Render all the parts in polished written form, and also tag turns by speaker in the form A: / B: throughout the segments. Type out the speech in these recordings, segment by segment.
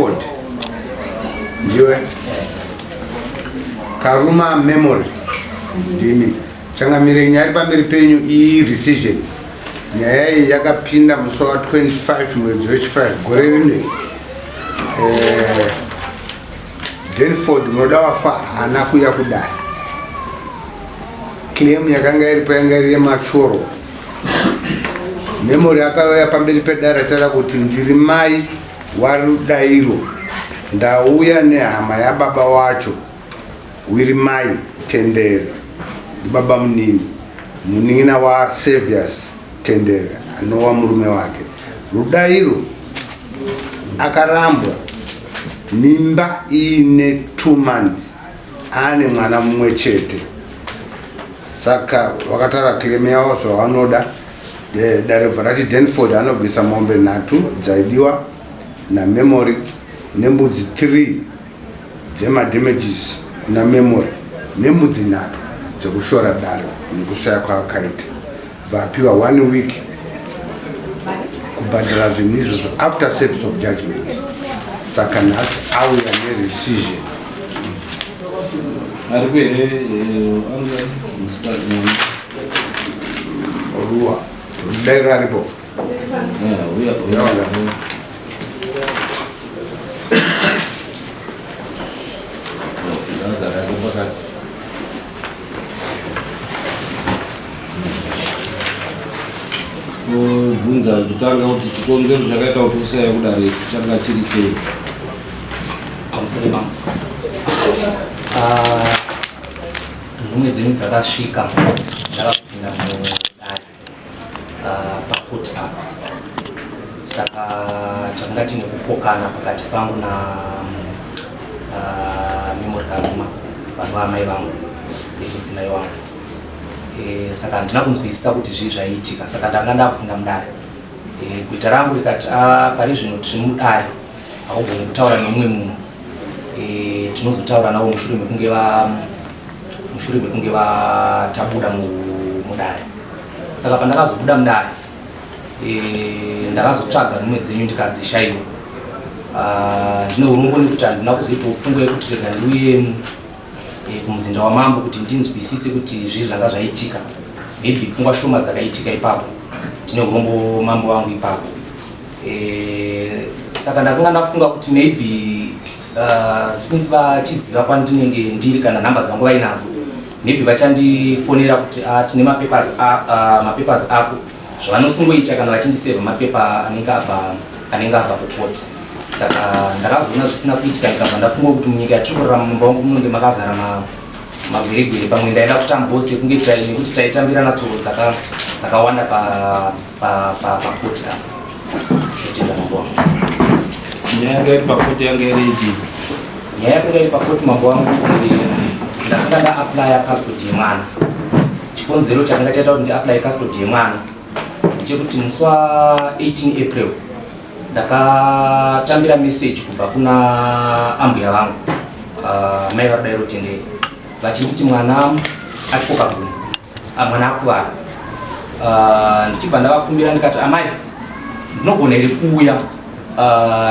A: Ford ndiwe Karuma Memory ndimi changamire. Nyaya iri pamberi penyu irescission. Nyaya iyi yakapinda musi wa 25 mwedzi wechi5 gore rino. Denford munoda wafa haana kuya kudare. Claim yakanga iripo yanga iri yemachoro. Memory akauya pamberi pedare ataura kuti ndiri mai waRudairo, ndauya nehama yababa wacho Wirimai Tendere, ndibaba munini, munin'ina waSavious Tendere anova murume wake. Rudairo akarambwa mimba iine 2 months, aane mwana mumwe chete. Saka vakataura claim yavo zvavanoda. Dare bva rati Denford anobvisa mombe nhatu dzaidiwa naMemory nembudzi 3 dzemadamages kuna Memory nembudzi nhatu dzekushora dare nekusaya kwaakaita. Vapiwa 1 week kubhadhara zvinhu izvozvo after service of judgment. Saka nhasi auya nerescission.
B: Aripo here musikana?
A: Ruwa Rudairo aripo.
B: Uya, uya. Ndagara pakati. Tobvunza kutanga kuti chikonzero chakaita kuti usaya kudare changa chiri chei?
C: Pamusoro pangu. Nhume dzenyu dzakasvika ndakapinda mudare pakoti apa, saka takanga tine kupokana pakati pangu na Memory Karuma, vanhu vaamai vangu nemudzimai wangu. Saka handina kunzwisisa kuti zvii zvaiitika, saka ndanga ndakupinda mudare. Gweta rangu rikati, pari zvino tiri mudare, haugoni kutaura nemumwe munhu. Tinozotaura navo mushure mekunge vatabuda mudare. Saka pandakazobuda mudare, ndakazotsvaga nhume dzenyu ndikadzishaiwa. Ndine urombo nekuti handina kuzoitawo pfungwa yekuti rega ndiuye kumuzinda wamambo kuti ndinzwisise kuti zvii zvanga zvaitika. Maybe pfungwa shoma dzakaitika ipapo. Ndine urombo, mambo wangu, ipapo. Saka ndakanga ndafunga kuti maybe since vachiziva kwandinenge ndiri kana nhamba dzangu vainadzo, maybe vachandifonera kuti tine mapapers, mapapers ako, zvavanosingoita kana vachindisevha mapepa anenge abva kukoti. Saka ndakazoona zvisina kuitika, ndikabva ndafunga kuti munyika yatiri kurarama, mumba wangu munenge makazara magweregwere. Pamwe ndaida kutambawo sekunge nekuti taitambirana tsoro dzakawanda pakoti apa. Kutenda, mambo wangu.
B: Nyaya yanga iri pakoti yanga iri ichi?
C: Nyaya yakanga iri pakoti, mambo wangu, ndakanga ndaapplya custody yemwana. Chikonzero chakanga chaita kuti ndiapply custody yemwana ndechekuti musi wa18 April ndakatambira message kubva kuna ambuya vangu, mai vaRudairo Tendere, vachinditi mwana atyoka gumbo, mwana akuvara. Ndichibva ndavakumbira ndikati, "Amai, ndinogona here kuuya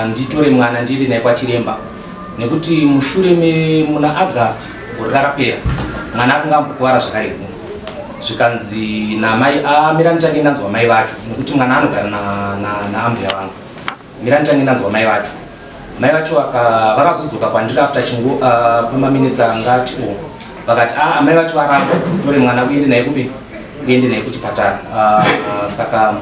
C: nditore mwana ndiende naye kwachiremba?" Nekuti mushure muna August gore rakapera mwana akanga ambokuvara zvakare gumbo. Zvikanzi namai, "Mira ndichange ndanzwa mai vacho," nekuti mwana anogara naambuya vangu. "Mira ndichange ndanzwa mai vacho." Mai vacho vakazodzoka kwandiri after chingo kwemaminitsi angati o, vakati, "Amai vacho varamba kuti utore mwana uende naye kupi, uende naye kuchipatara. Saka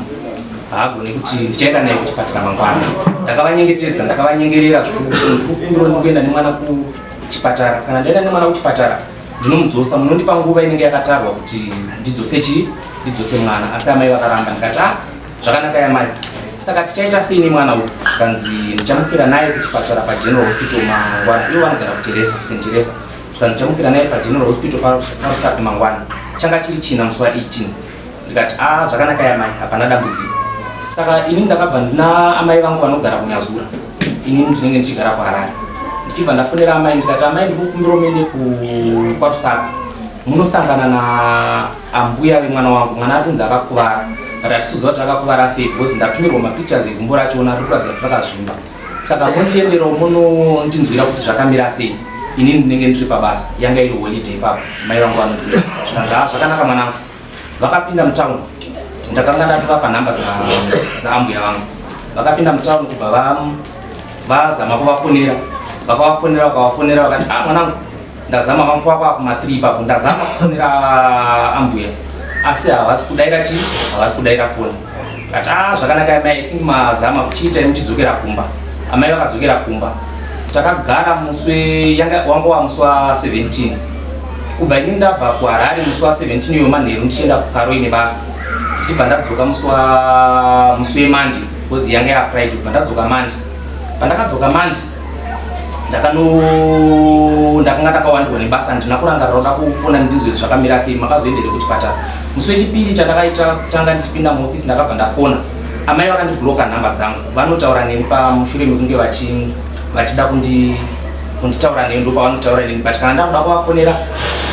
C: haagoni kuti ndichaenda naye kuchipatara mangwana." Ndakavanyengetedza, ndakavanyengerera zvikuru kuti ndikukumbira, ndikuenda nemwana kuchipatara. Kana ndaenda nemwana kuchipatara, ndinomudzosa. Munondipa nguva inenge yakatarwa kuti ndidzose chii, ndidzose mwana. Asi amai vakaramba. Ndikati, "Zvakanaka yamai, saka tichaita sei nemwana uyu?" Zvikanzi, "Ndichamukira naye kuchipatara paGeneral Hospital mangwana." Ivo vanogara kuTeresa, kuSt Teresa. Zvikanzi, "Ndichamukira naye paGeneral Hospital paRusape mangwana." Changa chiri China, musi wa18. Ndikati, "Zvakanaka yamai, hapana dambudziko." Saka ini ndakabva ndina amai vangu vanogara kuNyazura, inini ndinenge ndichigara kuHarare. Ndichibva ndafonera amai ndikati, "Amai, ndiri kukumbira muende kwaRusape munosangana naambuya vemwana wangu. Mwana ari kunzi akakuvara, but hatisi kuziva kuti akakuvara sei because ndatumirwa mapictures egumbo rachona, riri kuratidza kuti rakazvimba." Saka mondienderawo munondinzwira kuti zvakamira sei. Inini ndinenge ndiri pabasa, yanga iri holiday ipapo, mai vangu vanodzidzisa. Zvikanzi ha zvakanaka mwanangu. Vakapinda mutown, ndakanga ndatovapa nhamba dzaambuya vangu. Vakapinda mutown kubva vazama kuvafonera, vakavafonera vakavafonera vakati ah mwanangu ndazama vangu kwako kuma 3 ipapo, ndazama kufonera ambuya asi havasi kudaira chii, havasi kudaira foni. Kati ah zvakanaka amai, I think mazama kuchiita muchidzokera kumba. Amai vakadzokera kumba, takagara musi yanga wanga wa musi wa 17. Kubva ini ndabva kuHarare musi wa 17 iyo manheru ndichienda kuKaroi nebasa, ndichibva ndadzoka musi weMonday because yanga ya Friday. Kubva ndadzoka Monday, pandakadzoka Monday ndakanga ndakawandirwa nebasa, handina kurangarira kuda kufona ndinzwe zvakamira sei, makazoendere kuchipatara. Musi wechipiri chandakaita kutanga ndichipinda muofisi, ndakabva ndafona amai, vakandibloka nhamba dzangu. Vanotaura neni pamushure mekunge vachida kunditaura neni, ndopavanotaura neni, but kana ndakuda kuvafonera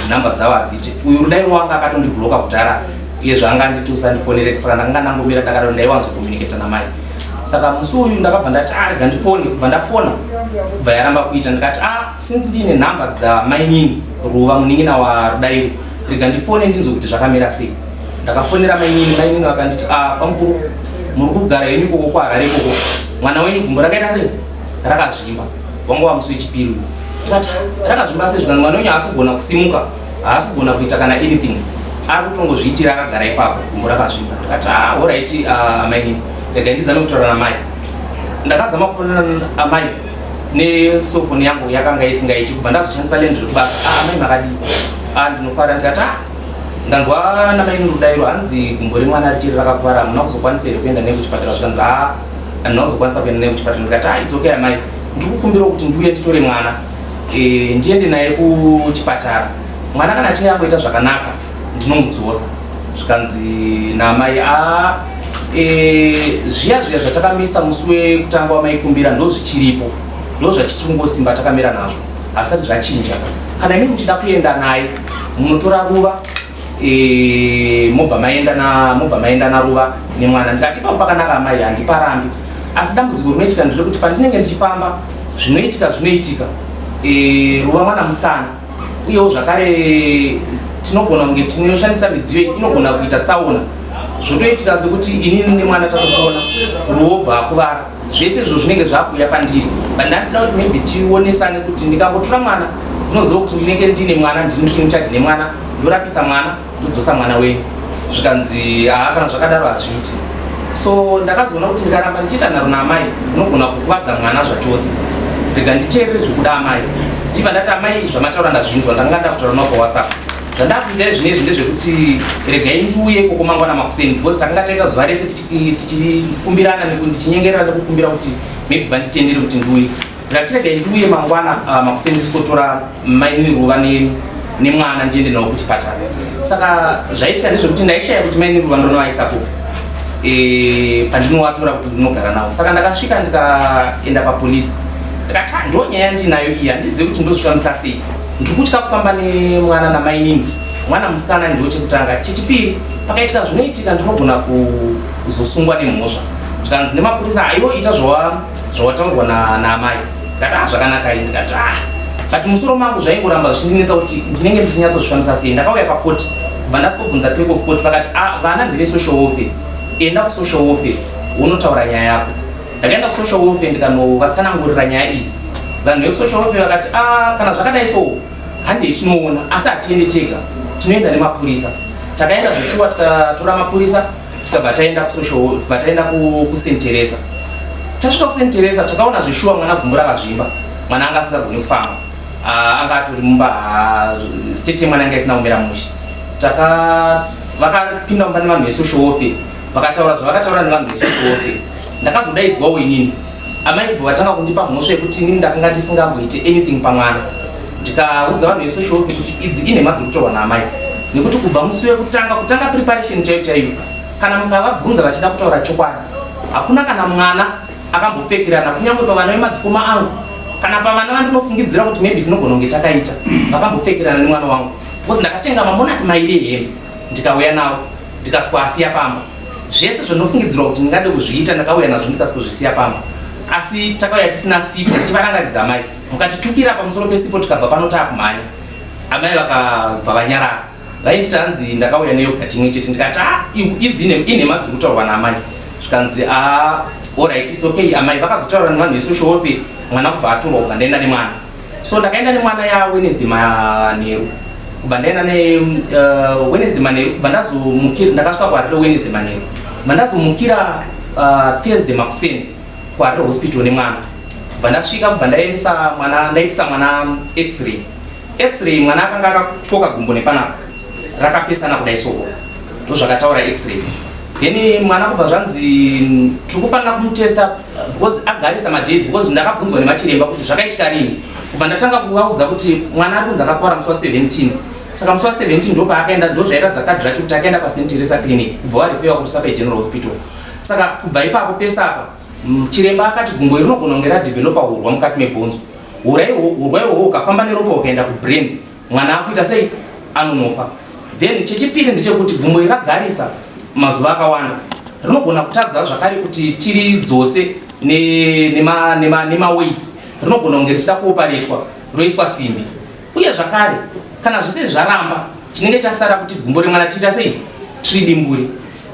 C: nhamba dzavo hadziite. Uyu Rudairo wanga akatondibloka kudhara uye zvaanga anditi usandifonere, saka ndakanga ndangomira ndakadaro, ndaiwanzokomunicata namai. Saka musi uyu ndakabva ndati ah rega ndifone. Kubva ndafona, kubva yaramba kuita. Ndikati ah since ndiine nhamba dzamainini Ruva, munin'ina waRudairo, rega ndifone ndinzwe kuti zvakamira sei. Ndakafonera mainini, mainini vakanditi ah pamukuru muri kugara henyu ikoko kuHarare ikoko, mwana wenyu gumbo rakaita sei, rakazvimba. Wanga wamusi wechipiri uyu. Ndikati rakazvimba sei? Zvikanzi mwana wenyu haasi kugona kusimuka, haasi kugona kuita kana anything, ari kutongozviitira akagara ipapo, gumbo rakazvimba. Ndikati ah alright amainini, rega ndizame kutaura namai. Ndakazama kufonera amai necellphone yangu, yakanga isingaiti. Kubva ndazoshandisa landline rekubasa. Ah amai makadii? Ah ndinofara. Ndikati ah ndanzwa namaini Rudairo hanzi gumbo remwana richiri rakakuvara, hamuna kuzokwanisa here kuenda naye kuchipatara? Zvikanzi ah handina kuzokwanisa kuenda naye kuchipatara. Ndikati ah it's okay amai, ndiri kukumbirawo kuti ndiuye nditore mwana ndiende naye kuchipatara, mwana kana achinge angoita zvakanaka ndinomudzosa. Zvikanzi naamai a zviya zviya zvatakamisa musi wekutanga wamaikumbira ndo zvichiripo, ndo zvachitiri kungosimba takamira nazvo, hazvisati zvachinja. Kana imi muchida kuenda naye munotora Ruva mobva maenda naRuva nemwana. Ndikati ipapo pakanaka amai, handiparambi, asi dambudziko rinoitika nderekuti pandinenge ndichifamba zvinoitika zvinoitika Ruva mwana musikana, uyewo zvakare tinogona kunge tinoshandisa midziyo inogona kuita tsaona, zvotoitika sekuti inini nemwana tatopona, Ruva akuvara, zvese izvo zvinenge zvakuuya pandiri. But ndandida kuti maybe tionesane kuti ndikangotora mwana ndinoziva kuti ndinenge ndine mwana, ndini ndiri in charge nemwana, ndorapisa mwana, ndodzosa mwana wenyu. Zvikanzi haa kana zvakadaro hazviiti. So ndakazoona kuti ndikaramba ndichiita nharo naamai ndinogona kukuvadza mwana zvachose, rega nditeerere zvekuda amai. Ndibva ndati amai zvamataura ndazvinzwa, ndanga ndakutaura navo paWhatsApp. Zvandakuitai zvinezvi ndezvekuti regai ndiuye ikoko mangwana makuseni, because takanga taita zuva rese tichikumbirana, ndichinyengerera nekukumbira kuti maybe vanditendere kuti ndiuye. Ndikati regai ndiuye mangwana makuseni ndisikotora maini Ruva nemwana ndiende navo kuchipatara. Saka zvaitika ndezvekuti ndaishaya kuti maini Ruva ndonovaisa kupi pandinovatora kuti ndinogara navo. Saka ndakasvika ndikaenda papolisi, ndikati "Ah, ndo nyaya yandinayo iyi, handizivi kuti ndozvifambisa sei, ndiri kutya kufamba nemwana namainini, mwana musikana ndiwo chekutanga, chechipiri pakaitika zvinoitika ndinogona kuzosungwa nemhosva." Zvikanzi nemapurisa aiwo ita zvawataurwa naamai. Ndikati ah zvakanaka iyi. Ndikati ah but musoro mangu zvaingoramba zvichindinetsa kuti ndinenge ndichinyatsozvifambisa sei. Ndakauya pakoti, kubva ndasvikobvunza clerk of court, vakati ah vana ndeve social welfare, enda kusocial welfare unotaura nyaya yako. Ndakaenda kusocial welfare ndikanovatsanangurira nyaya iyi. Vanhu vekusocial welfare vakati ah kana zvakadai so handei tinoona, asi hatiende tega, tinoenda nemapurisa. Takaenda zveshuwa, tikatora mapurisa, tikabva taenda kusocial, tibva taenda kuSt Teresa. Tasvika kuSt Teresa takaona zveshuwa mwana gumbo rakazvimba, mwana anga asingagoni kufamba. Ah, anga atori mumba, state yemwana anga isina kumira mushe. Taka vakapinda mumba nevanhu vesocial welfare, vakataura zvavakataura nevanhu vesocial welfare. Ndakazodaidzwawo inini, amai kubva vatanga kundipa mhosva yekuti inini ndakanga ndisingamboiti anything pamwana. Ndikaudza vanhu vesocial welfare kuti idzi inhema dziri kutorwa naamai, nekuti kubva musi wekutanga kutanga preparation chaiyo chaiyo, kana mukavabvunza vachida kutaura chokwadi, hakuna kana mwana akambopfekerana, kunyange pavana vemadzikoma angu kana pavana vandinofungidzira kuti maybe tinogona kunge takaita vakambopfekerana nemwana wangu, because ndakatenga mamonaki mairi ehembe ndikauya nawo ndikaswa asiya pamba. Zvese zvinofungidzirwa kuti ndingade kuzviita ndakauya nazvo ndikaswa zvisiya pamba. Asi takauya tisina sipo, tichivarangaridza amai, mukatitukira pamusoro pesipo, tikabva pano taakumhanya. Amai vakabva vanyarara. Vainditi hanzi ndakauya neyoghurt imwe chete. Ndikati, "Ah, idzi inhema dziri kutaurwa naamai." Zvikanzi, "Ah, alright, it's okay." Amai vakazotaura nevanhu vesocial welfare, mwana kubva atorwa, kubva ndaenda nemwana. So ndakaenda nemwana yaWednesday manheru, kubva ndaenda ne Wednesday manheru, kubva ndazomukira. Ndakasvika kuHarare Wednesday manheru, kubva ndazomukira Thursday makuseni kuHarare Hospital nemwana. Kubva ndasvika, kubva ndaendesa mwana, ndaitisa mwana X-ray. X-ray, mwana akanga akatyoka gumbo nepanapa, rakapesana kudai soko, ndozvakataura X-ray. Then mwana kubva zvanzi tiri kufanira kumutesta because agarisa madays, because ndakabvunzwa nemachiremba kuti zvakaitika rini. Kubva ndatanga kuvaudza kuti mwana ari kunzi akakuvara musi wa17. Saka musi wa17 ndo paakaenda, ndo zvairatidza kadhi racho kuti akaenda paSt Teresa Clinic, kubva warefewa kuRusape General Hospital. Saka kubva ipapo pese apa, chiremba akati gumbo iri rinogona kunge radevelopa urwa mukati mebhonzo. Urwa ihwohwo ukafamba neropa ukaenda kubrain, mwana akuita sei? Anonofa. Then chechipiri ndechekuti gumbo iri ragarisa mazuva akawanda, rinogona kutadza zvakare kuti tiri dzose nemaweights, rinogona kunge richida kuoparetwa, roiswa simbi. Uye zvakare, kana zvese zvaramba, chinenge chasara kuti gumbo remwana tiita sei? Tiridimbure.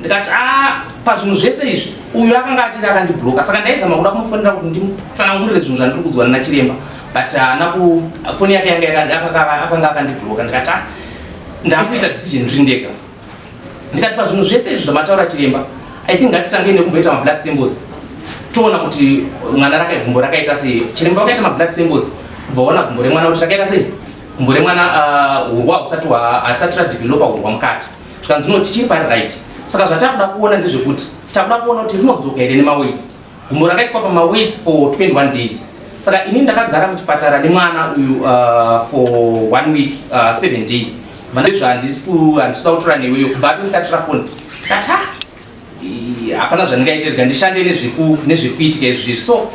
C: Ndikati, "A, pazvinhu zvese izvi, uyu akanga achiri akandibloka." Saka ndaizama kuda kumufonera kuti ndimutsanangurire zvinhu zvandiri kudzwana nachiremba, but haana ku foni yake yanga akanga akandibloka. Ndikati, "Ah, ndakuita decision ndiri ndega." Ndikati, "Pazvinhu zvese izvi zvamataura chiremba, I think ngatitangei nekumboita mablood samples, toona kuti mwana gumbo rakaita sei." Chiremba vakaita mablood samples, kubva waona gumbo remwana kuti rakaita sei. Gumbo remwana, urwa husati hasati radevelopa urwa mukati. Zvikanzi, "No, tichiri pari right. Saka zvatakuda kuona ndezvekuti takuda kuona kuti rinodzoka here nemaweights." Gumbo rakaiswa pamaweights for 21 days. Saka inini ndakagara muchipatara nemwana uyu for one week, 7 days. Vanezvo handisi kuda kutora neweyo. Kubva atondikatira foni, ndati, "Ah, hapana zvandingaite, rega ndishande nezviri kuitika izvi." So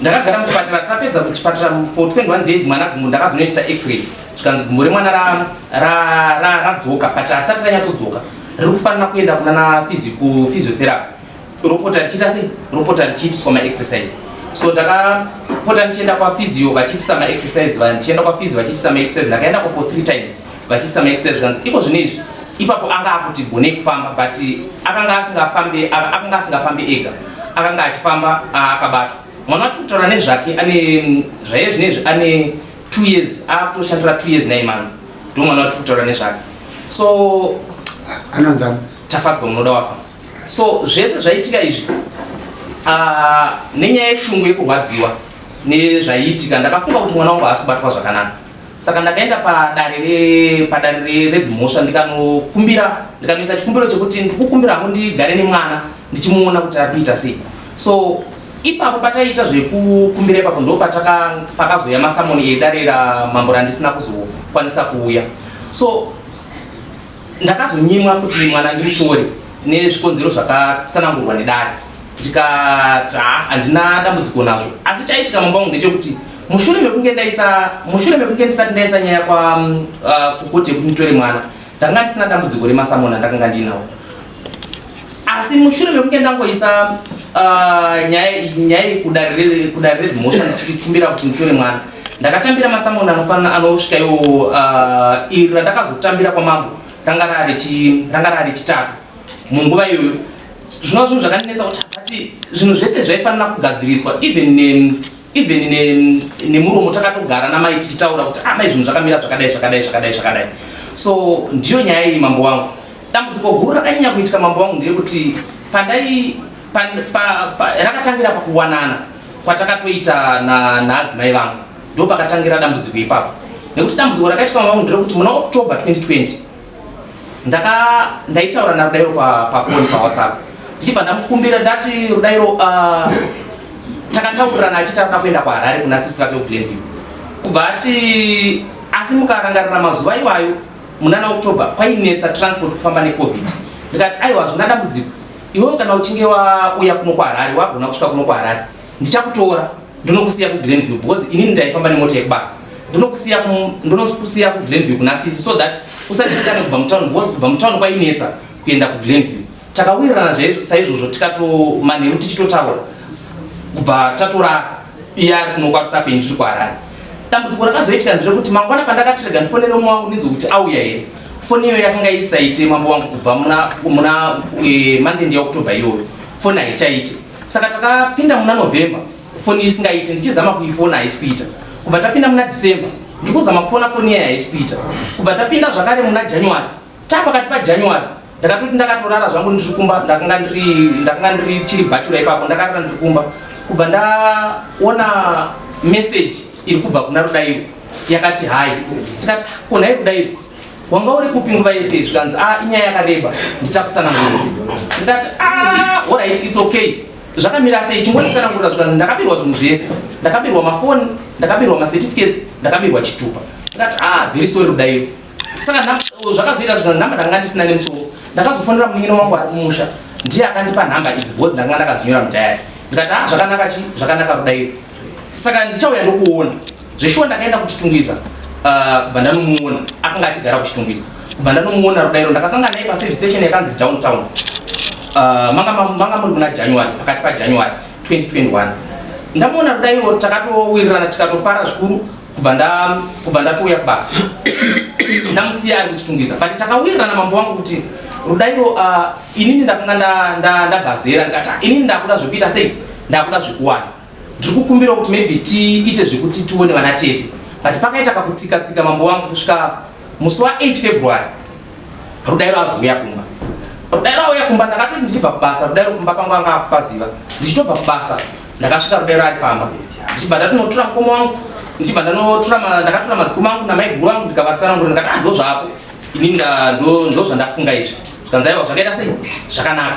C: ndakagara muchipatara. Tapedza kuchipatara for 21 days, mwana gumbo ndakazonoitisa X-ray. Zvikanzi gumbo remwana radzoka, but asati ranyatsodzoka, riri kufanira kuenda kunana physiotherapy, ropota richiita sei, ropota richiitiswa maexercise. So ndakapota ndichienda kwaphysio vachiitisa maexercise, vachienda kwaphysio vachiitisa maexercise. Ndakaendako for three times vachiitisa maexercise. Zvikanzi iko zvino izvi, ipapo anga akuti gonei kufamba, but akanga asingafambi ega, akanga achifamba akabatwa. Mwana watiri kutaura nezvake ane zvaiye zvinezvi ane 2 years, akutoshandira 2 years 9 months. Ndo mwana watiri kutaura nezvake. So
A: Anonzani?
C: Tafadzwa Munoda Wafa. So zvese zvaitika izvi, nenyaya yeshungu yekurwadziwa nezvaiitika, ndakafunga kuti mwana wangu haasi kubatwa zvakanaka. Saka ndakaenda padare redzimhosva, ndikanokumbira, ndikanoisa chikumbiro chekuti ndikukumbira hangu ndigare nemwana, ndichimuona kuti ari kuita sei. So ipapo pataiita zvekukumbira ipapo, ndo pakazouya masamoni edare ramambo randisina kuzokwanisa kuuya. So ndakazonyimwa kuti mwana ndimutore nezvikonzero zvakatsanangurwa nedare. Ndikati, "Ah, handina dambudziko nazvo." Asi chaitika, mambo wangu, ndechekuti mushure mekunge ndisati ndaisa nyaya kwa kukoti yekuti nditore mwana, ndanga ndisina dambudziko remasamoni andakanga ndinawo. Asi mushure mekunge ndangoisa nyaya iyi kudare redzimhosva, ndichikumbira kuti nditore mwana, ndakatambira masamoni anofanira anosvika iwo iri randakazotambira kwamambo ranga rari chitatu munguva iyoyo. Zvinova zvinhu zvakandinetsa kuti hati zvinhu zvese zvaifanira kugadziriswa, even nemuromo. Takatogara namai tichitaura kuti, "Ah, mai, zvinhu zvakamira zvakadai, zvakadai, zvakadai, zvakadai." So ndiyo nyaya iyi, mambo wangu. Dambudziko guru rakanyanya kuitika, mambo wangu, nderekuti pandai pan, pa, pa, rakatangira pakuwanana kwatakatoita naadzimai vangu. Ndo pakatangira dambudziko ipapo, nekuti dambudziko rakaitika, mambo wangu, nderekuti muna October 2020 ndaitaura naRudairo pafoni, paWhatsApp, ndichibva ndamukumbira. Ndati, "Rudairo," takataurirana, achiti arikuda kuenda kuHarare kuna sisi vake kuGlenview. Kubva ati, asi mukarangarira mazuva iwayo munana October, kwainetsa transport kufamba neCovid. Ndikati, "Aiwa, hazvina dambudziko. Iwewe kana uchinge wauya kuno kuHarare, wagona kusvika kuno kuHarare, ndichakutora, ndinokusiya kuGlenview," because inini ndaifamba nemota yekubasa. Ndinokusiya kuGlenview kuna sisi so that usadzikane kubva mutauni, because kubva mutauni kwainetsa kuenda kuGlenview. Takawirirana saizvozvo, tikato manheru tichitotaura. Kubva tatorara, iye ari kuno kwaRusape, ndiri kuHarare. Dambudziko rakazoitika nderekuti mangwana pandakati rega ndifonere umwe wangu ndinzwe kuti auya here, foni iyoyo yakanga isaite, mambo wangu. Kubva muna month yaOctober iyoyo foni haichaite. Saka takapinda muna November foni isingaite, ndichizama kuifona haisi kuita. Kubva tapinda muna December, ndikuzama kufona, foni iyayi haisi kuita. Kubva tapinda zvakare muna January, tapakati paJanuary, ndakatoti ndakatorara zvangu ndiri kumba, ndakanga ndiri chiri bhachura ipapo, ndakarara ndiri kumba. Kubva ndaona message iri kubva kuna Rudairo yakati, "Hi." Ndikati, "Konhai Rudairo, wanga uri kupi nguva yese?" Zvikanzi, "A, inyaya yakareba, ndichakutsanangurira." Ndikati, "A, alright, it's okay, zvakamira sei? Chingonditsanangurira." Zvikanzi, "Ndakabirwa zvinhu zvese, ndakabirwa mafoni, ndakabirwa macertificates, ndakabirwa chitupa." Ndikati, "A, very sorry, Rudairo." Saka zvakazoita, zvikanzi nhamba ndakanga ndisina nemusoro. Ndakazofonera munin'ina wangu ari kumusha, ndiye akandipa nhamba idzi because ndakanga ndakadzinyora mudiary. Ndikati, "A, zvakanaka chi zvakanaka Rudairo, saka ndichauya ndokuona." Zveshuwa ndakaenda kuChitungwiza, kubva ndanomuona. Akanga achigara kuChitungwiza. Kubva ndanomuona Rudairo, ndakasangana naye paservice station yakanzi Downtown. Manga muri muna January, pakati paJanuary 2021. Ndamuona Rudairo, takatowirirana, tikatofara zvikuru. Kubva ndatouya kubasa, ndamusiya ari kuChitungwiza, but takawirirana, mambo wangu, kuti Rudairo, inini ndakanga ndabva zera. Ndikati, "Ah, inini ndakuda zvekuita sei, ndakuda zvekuwana, ndiri kukumbira kuti maybe tiite zvekuti tione vana tete." But pakaita kakutsika-tsika, mambo wangu, kusvika musi wa8 February Rudairo azouya kumba. Rudairo auya kumba, ndakatoti ndichibva kubasa, Rudairo kumba pangu anga akupaziva. Ndichitobva kubasa, ndakasvika Rudairo ari pamba. Ndichibva ndatinotora mukoma wangu, ndichibva ndanotora ndakatora madzikoma angu namaiguru vangu, ndikavatsanangura. Ndikati, "Ah, ndo zvako, inini ndo zvandafunga izvi." Zvikanzi, "Aiwa, zvakaita sei, zvakanaka."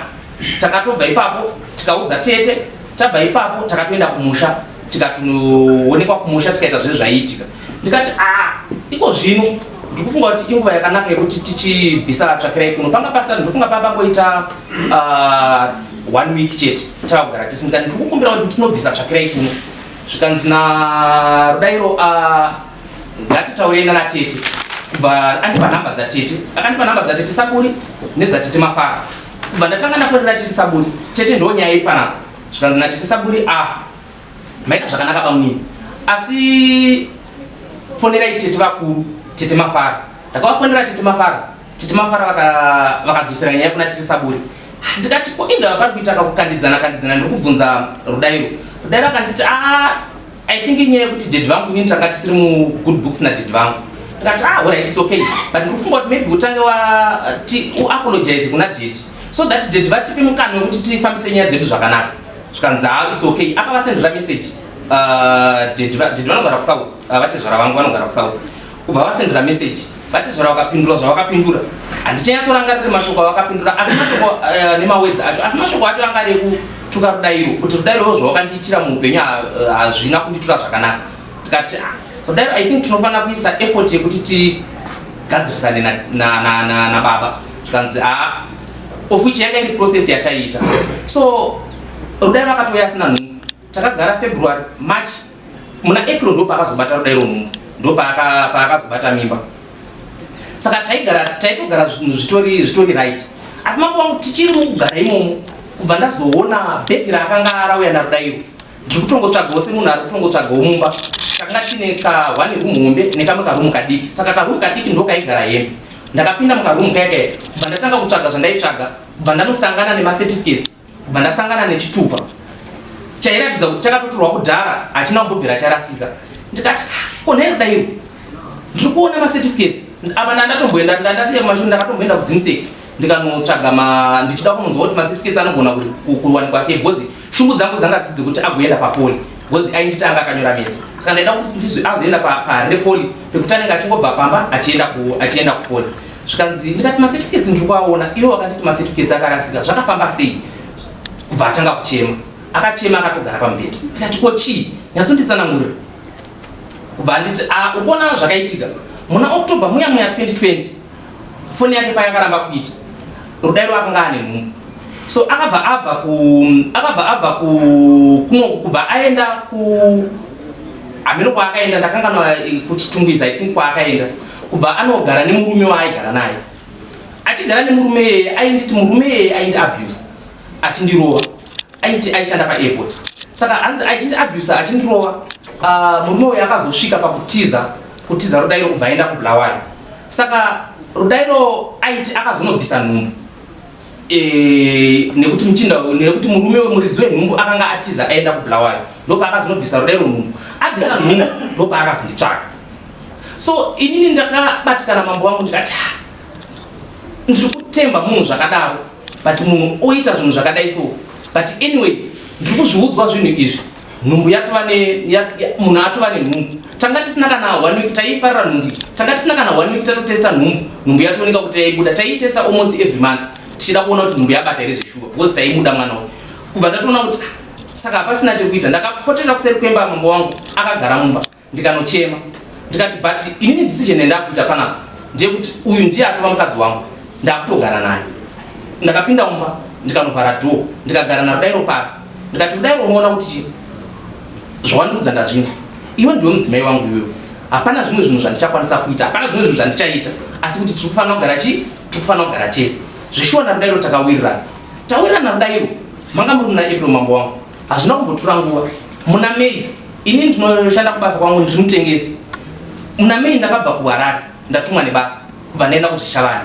C: Takatobva ipapo, tikaudza tete. Tabva ipapo, takatoenda kumusha, tikatoonekwa kumusha, tikaita zvezvo zvaiitika. Ndikati, "A, iko zvino ndiri kufunga kuti inguva yakanaka yekuti tichibvisa tsvakirai kuno." Panga pasati, ndofunga pangoita one week chete tava kugara tisinga. "Ndiri kukumbira kuti tinobvisa tsvakirai kuno." Zvikanzi naRudairo, "Ngatitaurei nana tete." Kubva andipa nhamba dzatete, akandipa nhamba dzatete Saburi nedzatete Mafara. Kubva ndatanga ndafonera tete Saburi. "Tete, ndo nyaya iri panapa." Zvikanzi natete Saburi, "Ah, maita zvakanaka bamunini, asi fonerai tete vakuru, tete Mafara." Ndakavafonera tete Mafara. Tete Mafara vakadzosera nyaya kuna tete Saburi. Ndikati, "Ko indava pari kuita kakukandidzana kandidzana? Ndiri kubvunza Rudairo." Rudairo akanditi, "A, I think inyaya yekuti daddy vangu, inini tanga tisiri mugood books nadaddy vangu." Ndikati, "Ah, alright, it's okay, but ndiri kufunga kuti maybe utange uapologize kuna daddy so that daddy vatipe mukana wekuti tifambise nyaya dzedu zvakanaka." Zvikanzi, "Ha, it's okay." Akavasendera message. Daddy vanogara kuSouth, vatezvara vangu vanogara kuSouth. Kubva vasendera message, vatezvara vakapindura zvavakapindura. Handichanyatsorangariri mashoko avakapindura, asi mashoko nemawords acho, asi mashoko acho anga ari ekutuka Rudairo, kuti, "Rudairo, zvavakandiitira muupenyu hazvina kunditura zvakanaka." Ndikati, "Ah, Rudairo, I think tinofanira kuisa effort yekuti tigadzirisane nababa." Na Zvikanzi, "Aa," of which yanga iri process yataiita. So Rudairo akatouya asina nhumbu. Takagara February, March, muna April ndo paakazobata Rudairo nhumbu, ndo paakazobata mimba. Saka taigara, taitogara zvinhu zvitori right. Asi mambo wangu, tichiri mukugara imomo, kubva ndazoona bhegi raakanga rauya naRudairo. Ndiri kutongotsvagawo semunhu ari kutongotsvagawo mumba. Takanga tine ka one room hombe nekamwe karoom kadiki. Saka karoom kadiki ndo kaigara hembe. Ndakapinda mukaroom kaya, kubva ndatanga kutsvaga zvandaitsvaga. Kubva ndanosangana nemacertificates, kubva ndasangana nechitupa chairatidza kuti chakatotorwa kudhara, hachina kumbobvira charasika. Ndikati, "Ko nhai Rudairo, ndiri kuona macertificates apa." Ndandatomboenda, ndandasiya kumashure, ndakatomboenda kuZIMSEC, ndikanotsvaga ndichida kunonzwa kuti macertificates anogona kuwanikwa sei, because shungu dzangu dzanga dzidzi kuti agoenda papoly, because ainditi anga akanyora maths. Saka ndaida kuti azoenda paHarare Poly, pekuti anenge achingobva pamba achienda kupoly. Zvikanzi, ndikati, "Macertificates ndiri kuaona, iwo wakanditi macertificates akarasika, zvakafamba sei?" Kubva atanga kuchema, akachema akatogara pamubhedha. Ndikati, "Ko chii? Nyatsonditsanangurira." Kubva anditi, "A, ukuona zvakaitika muna October muya muya 2020, foni yake payakaramba kuita, Rudairo akanga ane nhumbu. So akabva abva ku kunoku, kubva aenda ku hameno kwaakaenda, ndakanganwa, kuChitungwiza, I think, kwaakaenda. Kubva anogara nemurume waaigara naye. Achigara nemurume iyeye, ainditi murume iyeye aindi abuse, achindirova. Aiti aishanda paairport. Saka Saka hanzi achindiabusa, achindirova, murume uyu akazosvika pakutiza, kutiza Rudairo kubva aenda kuBulawayo. Saka Rudairo aiti akazonobvisa nhumbu nekuti muchinda, nekuti murume wemuridzi wenhumbu akanga atiza aenda kuBulawayo, ndopaakazonobvisa Rudairo nhumbu. Abvisa nhumbu, ndopaakazonditsvaga. So inini ndakabatikana, mambo wangu, ndikati, "Ah, ndiri kutemba munhu zvakadaro, but munhu oita zvinhu zvakadai." So but anyway, ndiri kuzviudzwa zvinhu izvi, nhumbu yatova ne munhu atova nenhumbu. Tanga tisina kana one week, taifarira nhumbu iyi. Tanga tisina kana one week tatotesta nhumbu, nhumbu yatooneka kuti yaibuda. Taiitesta almost every month tichida kuona kuti nhumbu yabata here zveshuwa, because taimuda mwana uyu. Kubva ndatoona kuti, ah, saka hapasina chekuita. Ndakapoterera kuseri kwemba, mambo wangu, akagara mumba, ndikanochema, ndikati, but inini decision yandakuita panapa ndeyekuti uyu ndiye atova mukadzi wangu, ndakutogara naye. Ndakapinda mumba, ndikanovhara door, ndikagara naRudairo pasi, ndikati, "Rudairo, unoona kuti chii zvawandiudza ndazvinzwa. Iwe ndiwe mudzimai wangu iwewe. Hapana zvimwe zvinhu zvandichakwanisa kuita, hapana zvimwe zvinhu zvandichaita, asi kuti tiri kufanira kugara chii, tiri kufanira kugara tese." Zveshuwa naRudairo takawirirana, tawirirana Rudairo. Manga muri muna April, mambo wangu. Hazvina kumbotora nguva, muna May, ini ndinoshanda kubasa kwangu, ndiri mutengesi. Muna May ndakabva kuHarare, ndatumwa nebasa, kubva ndaenda kuZvishavane.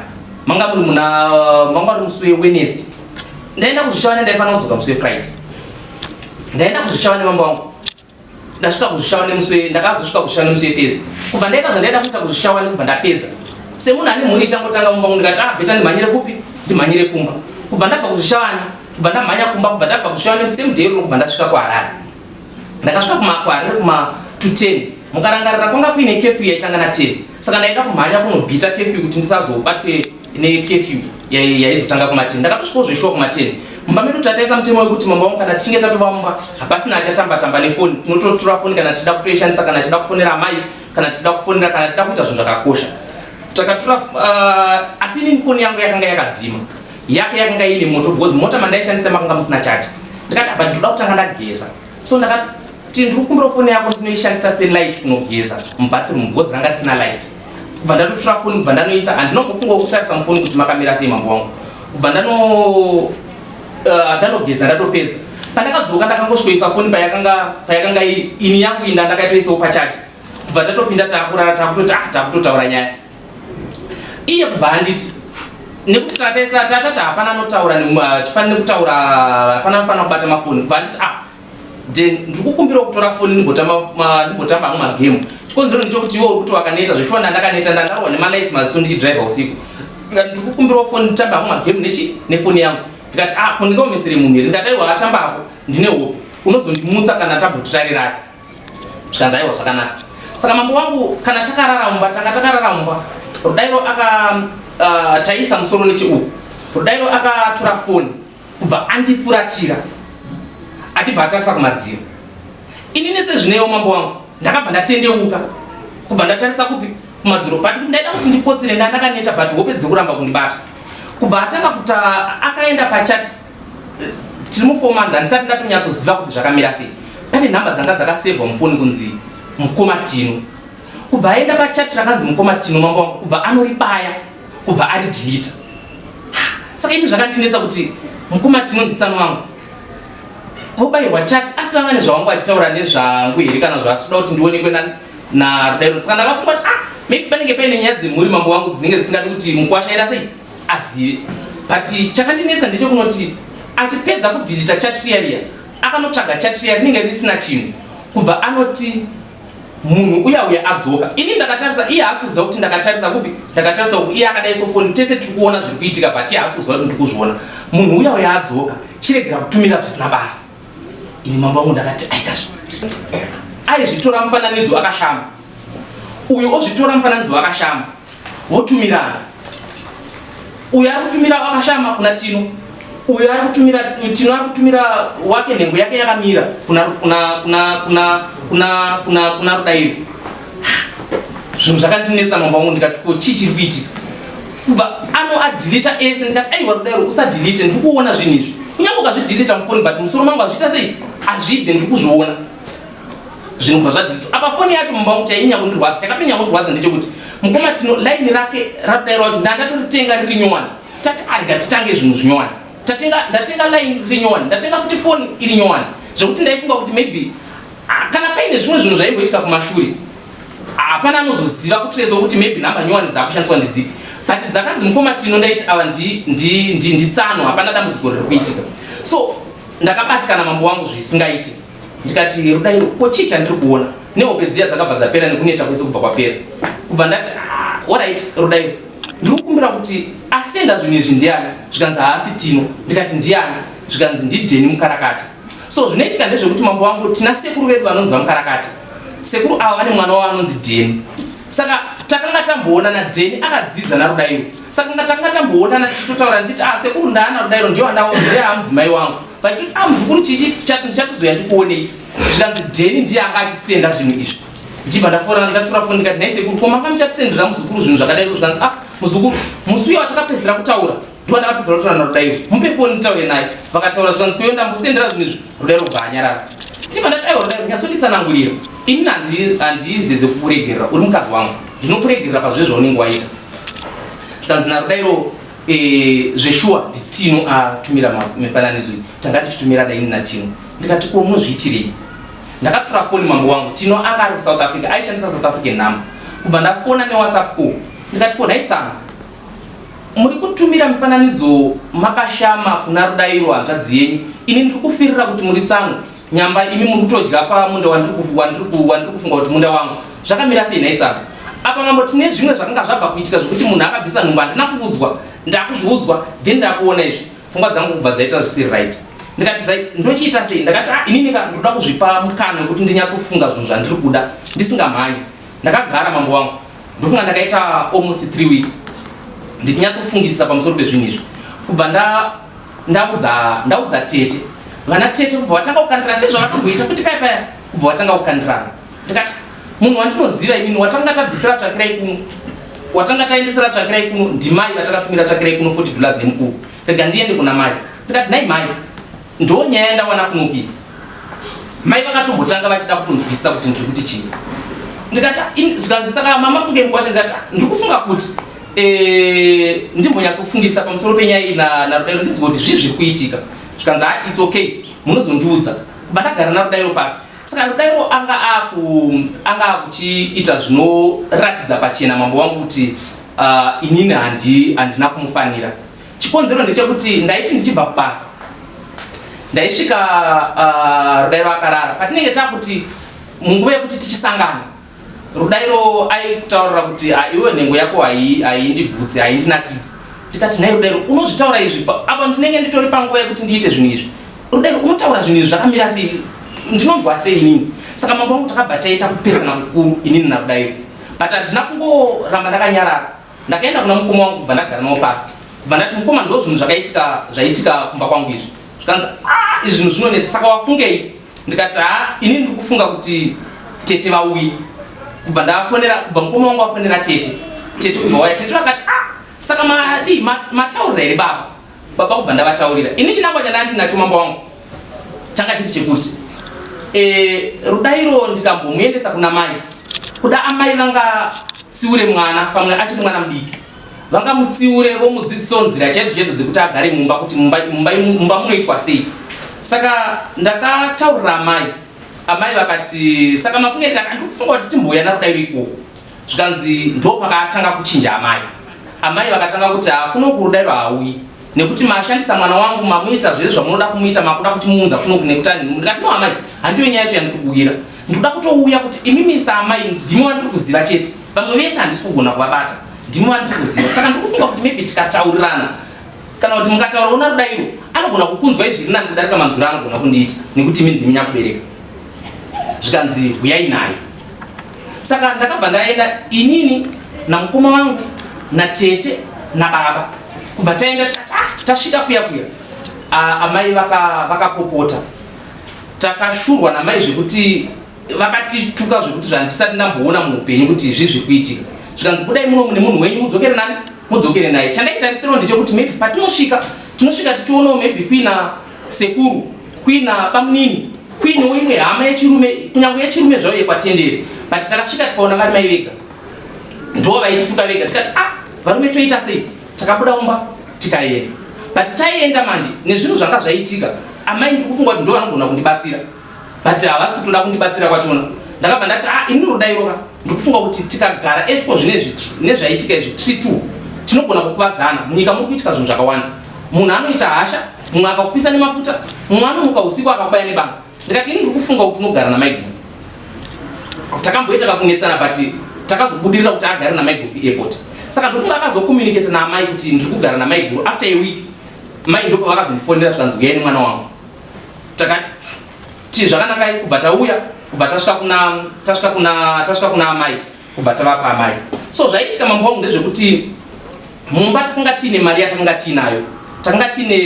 C: Manga muri muna, manga muri musi weWednesday ndaenda kuZvishavane, ndaifanira kudzoka musi weFriday. Ndaenda kuZvishavane, mambo wangu, ndasvika kuZvishavane musi, ndakazosvika kuZvishavane musi weThursday. Kubva ndaita zvandaida kuita kuZvishavane, kubva ndapedza, semunhu ane mhuri ichangotanga mumba wangu, ndikati, ah, better ndimhanyire kupi? Ndimhanyire kumba. Kubva ndabva kuZvishavane, kubva ndamhanya kumba. Kubva ndabva kuZvishavane same day rino, kubva ndasvika kuHarare. Ndakasvika kuHarare kuma 2:10. Mukarangarira, kwanga kuine curfew yaitanga na10, saka ndaida kumhanya kunobhita curfew kuti ndisazobatwe necurfew yaizotanga kuma10. Ndakatosvikawo zveshuwa kuma10. Mumba medu tataisa mutemo wekuti, mambo wangu, kana tichinge tatova mumba, hapasina achatamba tamba nefoni. Tinototora foni kana tichida kutoishandisa, kana tichida kufonera amai, kana tichida kufonera, kana tichida kuita zvinhu zvakakosha. Takatora, asi inini foni yangu yakanga yakadzima, yake yakanga iine moto, because mota mandaishandisa makanga musina chaji. Ndikati, apa ndinoda kutanga ndageza, so ndakati, ndiri kukumbira foni yako, ndinoishandisa selight kunogeza mubathroom, because ranga risina light. Kubva ndatotora foni, kubva ndanoisa. Handinombofungawo kutarisa mufoni kuti makamira sei, mambo wangu. Kubva ndanogeza, ndatopedza, pandakadzoka ndakangosvikoisa foni payakanga iri. Ini yangu inda ndakatoisawo pachaji. Kubva tatopinda, taakurara, takutoti, ah, takutotaura nyaya. Iye kubva handiti, nekuti tataisa tatati hapana anotaura, tifanire kutaura, hapana anofanira kubata mafoni. Kubva handiti, ah, then ndiri kukumbirawo kutora foni ndimbotamba hangu magemu. Chikonzero ndechekuti iwe uri kuti wakaneta. Zveshuwa ndandakaneta, ndandarohwa nemalights maziso ndichidhiraivha usiku. Ndikati, ndiri kukumbirawo foni nditambe hangu magemu nechi nefoni yangu. Ndikati, ah, ko ndingaomesere munhu here? Ndikati, aiwa, atamba ako, ndine hope unozondimutsa kana tambotirarirai. Zvikanzi, aiwa, zvakanaka. Saka mambo wangu, kana takarara mumba, tanga takarara mumba, Rudairo aka taisa musoro necheuku. Rudairo akatora foni, kubva andifuratira, achibva atarisa kumadziro. Inini sezvinewo, mambo wangu, ndakabva ndatendeuka, kubva ndatarisa kupi? Kumadziro. But kuti ndaida kuti ndikotsere, ndandakaneta, but hope dzekuramba kundibata. Kubva atanga kuta, akaenda pachat. Tiri mu4 months, handisati ndatonyatsoziva kuti zvakamira sei. Pane nhamba dzanga dzakasevhwa mufoni kunzi Mukoma Tino. Kubva aenda pachat rakanzi Mukoma Tino, mambo wangu, kubva anoribaya, kubva aridelete. Saka ini zvakandinetsa kuti Mukoma Tino nditsano wangu, vobayirwa chat, asi vanga nezvavangu vachitaura nezvangu here, kana zvasida kuti ndionekwe naRudairo? Saka ndakafunga kuti, ah, maybe panenge paine nyaya dzemhuri, mambo wangu, dzinenge dzisingadi kuti mukwasha aita sei, azive. But chakandinetsa ndechekunoti achipedza kudhilita chat riya riya, akanotsvaga chat riya rinenge risina chinhu, kubva anoti, munhu uya uya adzoka. Ini ndakatarisa, iye haasi kuziva kuti ndakatarisa kupi, ndakatarisa uku. Iye akadai sofoni, tese tiri kuona zviri kuitika, but iye haasi kuziva kuti ndiri kuzviona. Munhu uya uya adzoka, chiregera kutumira zvisina basa. Ini, mambo wangu, ndakati, aikazve aizvitora mufananidzo akashama, uyu ozvitora mufananidzo akashama, votumirana. Uyu ari kutumira akashama kuna Tino, uyu ari kutumira, Tino ari kutumira wake, nhengo yake yakamira kuna kuna kuna kuna kuna kuna kuna Rudairo. Zvinhu zvakandinetsa, mambo wangu. Ndikati, ko chii chiri kuitika? Kubva ano adhilita ese. Ndikati, aiwa, Rudairo, usadhilite, ndiri kuona zvinhu izvi. Kunyange ukazvidhilita mufoni, but musoro mangu hazviita sei, hazvibve, ndiri kuzviona zvinhu. Kubva zvadhilitwa. Apa foni yacho, mumba wangu, chainyanya kundirwadza, chakatonyanya kundirwadza ndechekuti mukoma Tino, laini rake raRudairo wacho, ndandatoritenga riri nyowani. Tati, arega titange zvinhu zvinyowani. Tatenga, ndatenga line riri nyowani, ndatenga futi foni iri nyowani. Zvekuti ndaifunga kuti maybe ah, kana paine zvimwe zvinhu zvaimboitika kumashure hapana anozoziva kutresa kuti maybe nhamba nyowani dzakushandiswa ndedzipi, but dzakanzi mukoma Tino, ndaiti ava nditsano, hapana dambudziko riri kuitika. So ndakabatikana, mambo wangu, zvisingaiti. Ndikati, "Rudairo, ko chii chandiri kuona?" Nehope dziya dzakabva dzapera, nekuneta kwese kubva kwapera. Kubva ndati, "Ah, alright Rudairo, ndiri kukumbira kuti asenda zvinhu izvi ndiani?" Zvikanzi, "Haasi Tino." Ndikati, "Ndiani?" Zvikanzi, "Ndidheni Mukarakati." So zvinoitika ndezvekuti, mambo wangu, tina sekuru vedu vanonzi VaMukarakati. Sekuru ava vane mwana wavo anonzi Dheni. Saka takanga tamboonana, Dheni akadzidza naRudairo. Saka nga takanga tamboonana tichitotaura, ndichiti, "Ah, sekuru, ndaana Rudairo, ndiyo ndiye mudzimai wangu." Vachitoti, "Ah, muzukuru, chichi, ndichatozoya ndikuonei." Zvikanzi Dheni ndiye anga achisenda zvinhu izvi. Ndichibva ndafora, ndatora foni, ndikati, "Nhai sekuru, ko manga muchatisendera muzukuru zvinhu zvakadai so?" Zvikanzi, "Ah, muzukuru, musi uyo watakapedzisira kutaura, ndiwa ndakapedzisira kutaura naRudairo, mupe foni nditaure naye." Vakataura, zvikanzi, "Kuyo ndambosendera zvinhu izvi." Rudairo kubva anyarara. Ndichibva ndati, "Aiwa Rudairo, nyatsonditsanangurira. Inini handizeze kukuregerera, uri mukadzi wangu, ndinokuregerera pazvizvo zvaunenge waita." Zvikanzi naRudairo, "Zveshuwa ndiTino atumira mifananidzo iyi, tanga tichitumira daini naTino." Ndikati, "Ko munozviitirei?" Ndakatora foni, mambo wangu. Tino anga ari kuSouth Africa, aishandisa South African number. Kubva ndafona neWhatsApp call, ndikati, "Ko nhaitsana, muri kutumira mifananidzo makashama kuna Rudairo hanzvadzi yenyu? Ini ndiri kufirira kuti muri tsano nyamba, imi muri kutodya pamunda wandiri kufunga kuti munda wangu. Zvakamira sei nhaitsana?" Apa, mambo, tine zvimwe zvakanga zvabva kuitika zvekuti munhu akabvisa nhumbu, handina kuudzwa, ndakuzviudzwa, then ndakuona izvi, pfungwa dzangu kubva dzaita zvisiri right. Ndikati, "Zai, ndochiita sei?" Ndakati, "Ah, inini ka ndoda kuzvipa mukana wekuti ndinyatsofunga zvinhu zvandiri kuda ndisingamhanyi." Ndakagara, mambo wangu, ndofunga ndakaita almost 3 weeks ndichinyatsofungisa pamusoro pezvinhu izvi. Kubva ndaudza tete, vana tete kubva vatanga kukandirana sezvavakamboita futi paya paya, kubva vatanga kukandirana. Ndikati, "Munhu wandinoziva inini watanga tabvisira tsvakirai kuno, watanga taendesera tsvakirai kuno, ndimai vatakatumira tsvakirai kuno $40 nemukuru. Rega ndiende kuna mai." Ndikati, "Nhai mai, ndo nyaya yandawana kunoki." Mai vakatombotanga vachida kutonzwisisa kuti ndiri kuti chii. Ndikati, Zikanzi, "Saka mama funge mukwasha." Ndikati, "Ah, ndiri kufunga kuti ndimbonyatsofungisa pamusoro penyaya iyi naRudairo, ndinzwe kuti zvii zviri kuitika." Zvikanzi, "Ha, it's okay, munozondiudza." Kubva ndagara naRudairo pasi. Saka Rudairo anga akuchiita zvinoratidza pachena, mambo wangu, kuti inini handina kumufanira. Chikonzero ndechekuti ndaiti ndichibva kubasa, ndaisvika Rudairo akarara. Patinenge takuti munguva yekuti tichisangana, Rudairo aikutaurira kuti, "Ah, iwe nhengo yako haindigutsi, haindinakidzi." Ndikati, "Nhai Rudairo, unozvitaura izvi apa ndinenge nditori panguva yekuti ndiite zvinhu izvi. Rudairo, unotaura zvinhu izvi zvakamira sei? Ndinonzwa sei inini?" Saka, mambo wangu, takabva taita kupesana kukuru inini naRudairo, but handina kungoramba ndakanyarara. Ndakaenda kuna mukoma wangu, kubva ndagara navo pasi, kubva ndati, "Mukoma, ndo zvinhu zvakaitika, zvaitika kumba kwangu izvi." Zvikanzi, "Ah, izvi zvinhu zvinonetsa, saka wafungei?" Ndikati, "Ha, inini ndiri kufunga kuti tete vauye." Kubva ndafonera, kubva mukoma wangu wafonera tete, tete kubva waya. Tete vakati, "Ah, saka madii, mataurira here baba?" Baba kubva ndavataurira. Ini chinangwa chandandinacho, mambo wangu, changa chiri chekuti Rudairo ndikambomuendesa kuna mai, kuda amai vangatsiure mwana, pamwe achiri mwana mudiki, vangamutsiure vomudzidzisawo nzira chaidzo chaidzo dzekuti agare mumba, kuti mumba munoitwa sei. Saka ndakataurira amai. Amai vakati, "Saka mafunge?" Ndikati, "Handiri kufunga kuti timbouya naRudairo ikoko." Zvikanzi, ndo pakatanga kuchinja amai. Amai vakatanga kuti, "Hakuno kuRudairo hauyi, nekuti mashandisa mwana wangu, mamuita zvese zvamunoda kumuita, makuda kuti muunza kuno nekuti." Ndikati, "No amai, handiyo nyaya yacho yandiri kuuyira. Ndikuda kutouya kuti imimi saamai ndimi wandiri kuziva chete, vamwe vese handisi kugona kuvabata, ndimi wandiri kuziva. Saka ndiri kufunga kuti maybe tikataurirana, kana kuti mukataurawo naRudairo, anogona kukunzwa izviri nani kudarika manzwiro anogona kundiita, nekuti imi ndimi nyakubereka." Zvikanzi, "Huyai naye." Saka ndakabva ndaenda inini namukoma wangu natete nababa. Kubva taenda, tikati, ah, tasvika kuya kuya, ah, amai vakapopota. Takashurwa namai zvekuti vakatituka zvekuti zvandisati ndamboona muupenyu, kuti izvi zviri kuitika. Zvikanzi, "Budai muno mune munhu wenyu, mudzokere nani, mudzokere naye." Chandaitarisirawo ndechekuti maybe patinosvika, tinosvika tichionawo maybe kuina sekuru, kuina bamunini, kuinewo imwe hama yechirume, kunyange yechirume zvayo yekwatendere. But takasvika tikaona vari mai vega, ndo vaitituka vega. Tikati, "Ah, varume, toita sei?" Takabuda mumba tikaenda, but taienda manje nezvinhu zvanga zvaitika. Amai ndiri kufunga kuti ndo vanogona kundibatsira, but havasi kutoda kundibatsira kwachona. Ndakabva ndati, ah, ini ndinodairoka, ndiri kufunga kuti tikagara ezviko zvinezvi nezvaitika izvi tiri two tinogona kukuvadzana. Munyika muri kuitika zvinhu zvakawanda. Munhu anoita hasha, mumwe akakupisa nemafuta, mumwe anomuka usiku akakubaya nebanga. Ndikati ini ndiri kufunga kuti unogara namaiguru. Takamboita kakunetsana, but takazobudirira kuti agare namaiguru kuairport. Saka ndofunga akazokommunicate naamai kuti ndiri kugara namaiguru. After a week mai ndopa vakazondifonera, zvikanzi uyai nemwana wangu. Takati zvakanakai, kubva tauya, kubva tasvika kuna amai, kubva tavapa amai. So zvaiitika, mambo wangu, ndezvekuti mumba takanga tiine mari yatakanga tiinayo. Takanga tiine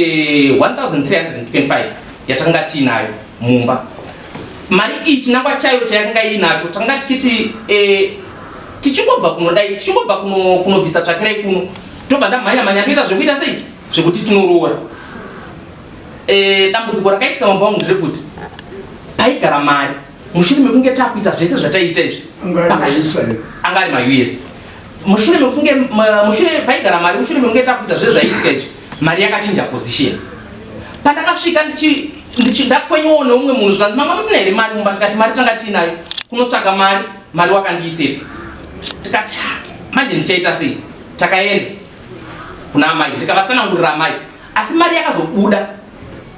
C: 1325 yatakanga tiinayo mumba. Mari iyi chinangwa chayo chayakanga iinacho, takanga tichiti tichingobva kunodai, tichingobva kunobvisa tsvakirai kuno, tobva ndamhanya mhanya toita zvekuita sei, zvekuti tinoroora. Dambudziko rakaitika, mambo wangu, nderekuti paigara mari, mushure mekunge takuita zvese zvataiita izvi, anga ari maUS, mushure mekunge mushure paigara mari, mushure mekunge takuita zvese zvaiitika izvi, mari yakachinja position. Pandakasvika ndakwenyawo neumwe munhu, zvikanzi, "Manga musina here mari mumba?" Tikati mari tanga tiinayo. Kunotsvaga mari, mari wakandiisepi? Tikati, "Ah, manje ndichaita sei?" Takaenda kuna amai, ndikavatsanangurira amai, asi mari yakazobuda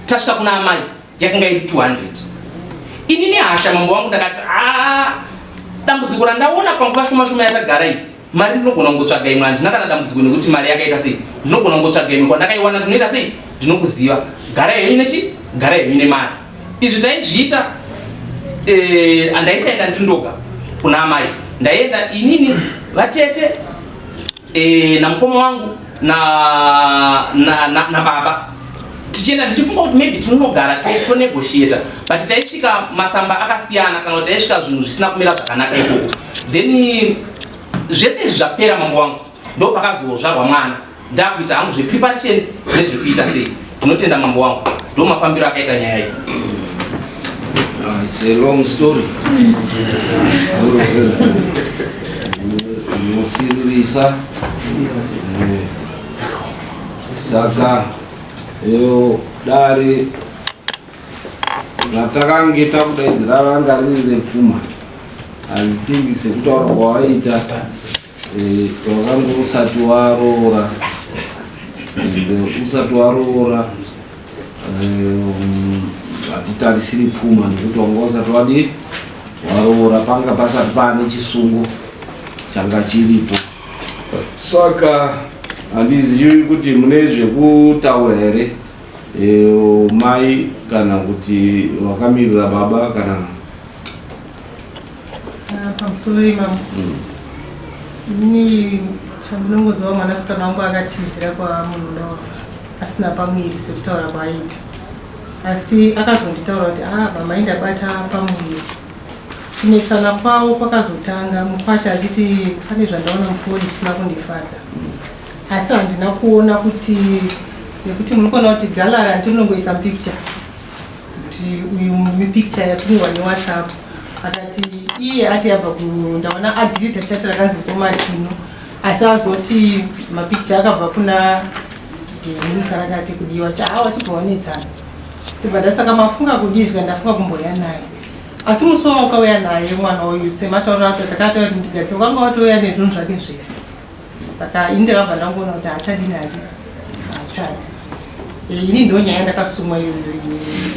C: tasvika kuna amai yakanga iri 200. Ini nehasha, mambo wangu, ndakati, "A, dambudziko randaona panguva shoma shoma yatagara iyi, mari ndinogona kungotsvaga imwe. Handina kana dambudziko nekuti mari yakaita sei. Ndinogona kungotsvaga imwe. Kwandakaiwana ndinoita sei, ndinokuziva. Gara henyu nechi, gara henyu nemari." Izvi taizviita, handaisaenda ndiri ndoga kuna amai. Ndaienda inini, vatete, namukoma wangu na baba, tichienda ndichifunga kuti maybe tinonogara tonegotiata, but taisvika masamba akasiyana, kana kuti taisvika zvinhu zvisina kumira zvakanaka ikoko. Then zvese izvi zvapera, mambo wangu, ndo pakazozvarwa mwana. Ndakuita hangu zvepreparation nezvekuita sei. Tinotenda, mambo wangu. Ndo mafambiro akaita nyaya iyi.
B: Ah, it's a long story inosiririsa. Saka iyo dare ratakange takudaidzira ranga riri repfuma. I think sekutaura kwawaita, wakanga usati waroora, and usati waroora, hatitarisiri pfuma nekuti wanga usati wadii, waroora. Panga pasati paane chisungo changa chiripo. Saka handizivi kuti mune zvekutaura here, mai kana kuti wakamirira baba kana
D: Ah, pamusoro imamo. Ini chandinongoziva, mwanasikana wangu akatizira kwaMunhudawafa asina pamuviri sekutaura kwaaita, asi akazonditaura kuti, "Ah, mama, indabata pamuviri." Kunetsana kwavo kwakazotanga mukwasha achiti pane zvandaona mufoni zvisina kundifadza, asi handina kuona kuti, nekuti muri kuona kuti gallery handinongoisa picture kuti uyu mipicture yatumiwa neWhatsApp. Akati iye ati yabva ku, ndaona adelete chat rakanzi komatino, asi azoti mapicture akabva kuna Deni karakati kudiwa chaawa chibva wanetsana. Ndibva ndati, "Saka mafunga kudii?" Zvika ndafunga kumboya naye, asi musi wawakauya naye mwana uyu, sematauriro acho takatauya kuti ndigadzire, wakanga watouya nezvinhu zvake zvese. Saka ini ndakabva ndangoona kuti haachadi naye, haachadi. Ini ndo nyaya ndakasumwa iyoyo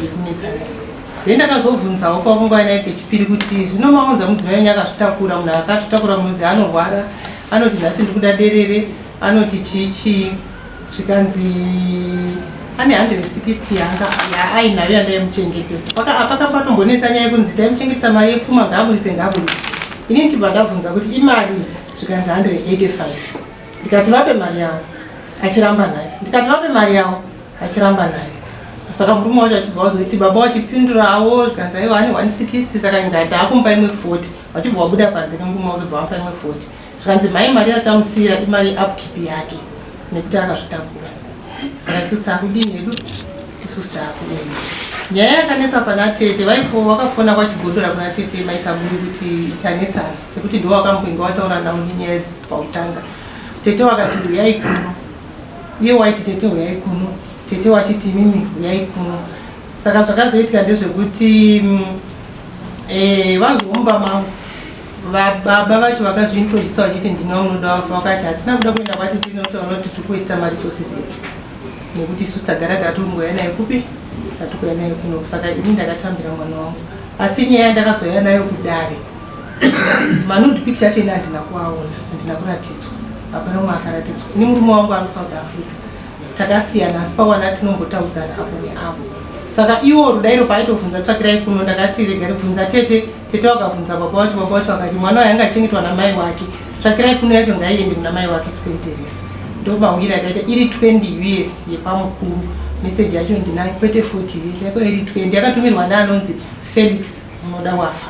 D: yekunetsana iyo. Then ndakazobvunzawo kwakungova naye kechipiri kuti zvino maunza mudzimai wenyu akazvitakura, munhu akazvitakura munozi anorwara, anoti nhasi ndikuda derere, anoti chii chii. Zvikanzi ane 160 yanga yaainayo yandaimuchengetesa. Paka patombonetsa nyaya yekunzi taimuchengetesa mari yepfuma, ngaaburise, ngaaburise. Ini ndichibva ndabvunza kuti imari, zvikanzi 185. Ndikati vape mari yavo, achiramba nayo. Ndikati vape mari yavo, achiramba nayo. Saka murume wacho achibva wazoti baba wachipindurawo, zvikanzi aiwa, ane 160, saka ngati akumupa imwe 40. Vachibva wabuda panze nemurume wake, bva vapa imwe 40. Zvikanzi mhai, mari yatamusiyira imari yeupkeep yake nekuti akazvitakura. Saka isusu taakudini hedu? Isusu taakuenda. Nyaya yakanetsa pana tete vaifo vakafona kwaChigodora kuna tete Maisaburi kuti tanetsana, sekuti ndo wakamboinga wataura navo nenyaya idzi pautanga. Tete wakati uyai kuno, iye waiti tete uyai kuno, tete wachiti imimi uyai kuno. Saka zvakazoitika ndezvekuti vazomba mangu vababa vacho vakazviintrodusa vachiti ndine unoda wafa, vakati hatina kuda kuenda kwati tinotaura kuti tiri kuwaster maresources edu nekuti isusu tagara tatongoya naye kupi, tatikuya naye kuno. Saka ini ndakatambira mwana wangu, asi nyaya yandakazoya nayo kudare, manude picture acho ini handina kuaona, handina kuratidzwa, hapana umwe akaratidzwa. Ini murume wangu ari South Africa, takasiyana, asi pawana tinombotaudzana apo neapo. Saka iwo Rudairo paaitobvunza tsvakirai kuno, ndakati rega ribvunza tete. Tete wakabvunza baba wacho, baba wacho akati mwana wayo anga achengetwa namai wake, tsvakirai kuno yacho ngaiende kuna mai wake kusenteresa. Ndo mawiri akaita iri 20 US yepamukuru. Meseji yacho ndinayo, kwete 40 US, yako iri 20 yakatumirwa neanonzi Felix Munoda Wafa,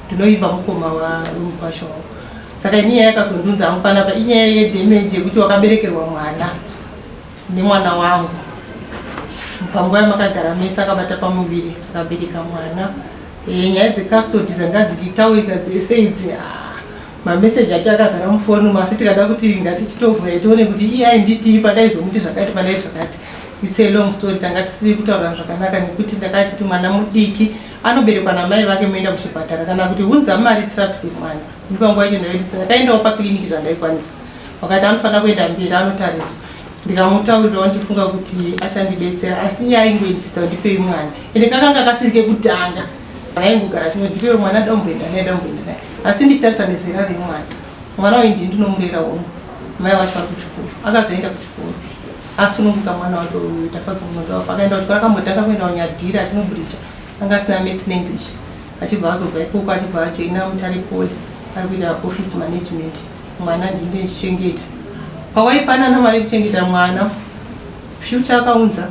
D: ndinoimba mukoma wemukwasha wangu. Saka inyaya yakazondunza hangu panapa inyaya yedamage yekuti wakaberekerwa mwana nemwana wangu panguva yamakagara mese, akabata pamuviri, akabereka mwana. Nyaya dzecustody dzanga dzichitaurika dzese idzi, mameseji acho akazara mufoni, asi tikada kuti ngatichitovhura tione kuti iye ainditii pandaizomuti zvakati, pandai zvakati. It's a long story. Tanga tisiri kutaura zvakanaka nekuti ndakachiti mwana mudiki anoberekwa namai vake, moenda kuchipatara kana kuti hunza mari tirapise mwana. Ndipanguva yacho ndakaendawo pakliniki zvandaikwanisa, wakati anofanira kuenda mberi anotariswa. Ndikamutaurirawo ndichifunga kuti achandibetsera, asi nyaya aingoindisisa ndipei mwana, ende kakanga kasiri kekutanga, aingogara achingoti ndipei mwana, damboenda naye, damboenda naye. Asi ndichitarisa nezera remwana, mwana uyu ndini ndinomurera hongu, mai wacho ari kuchikoro. Akazoenda kuchikoro asununguka mwana wake uyu Tafadzwa Munodawafa, akaenda kuchikoro, akambotanga kuenda kuNyadhira achinobhuricha, anga asina maths neEnglish, achibva azobva ikoko achibva ajoina Mutare Poly, ari kuita office management. Mwana ndini ndichichengeta, pawaipanana mari yekuchengeta mwana, future akaunza,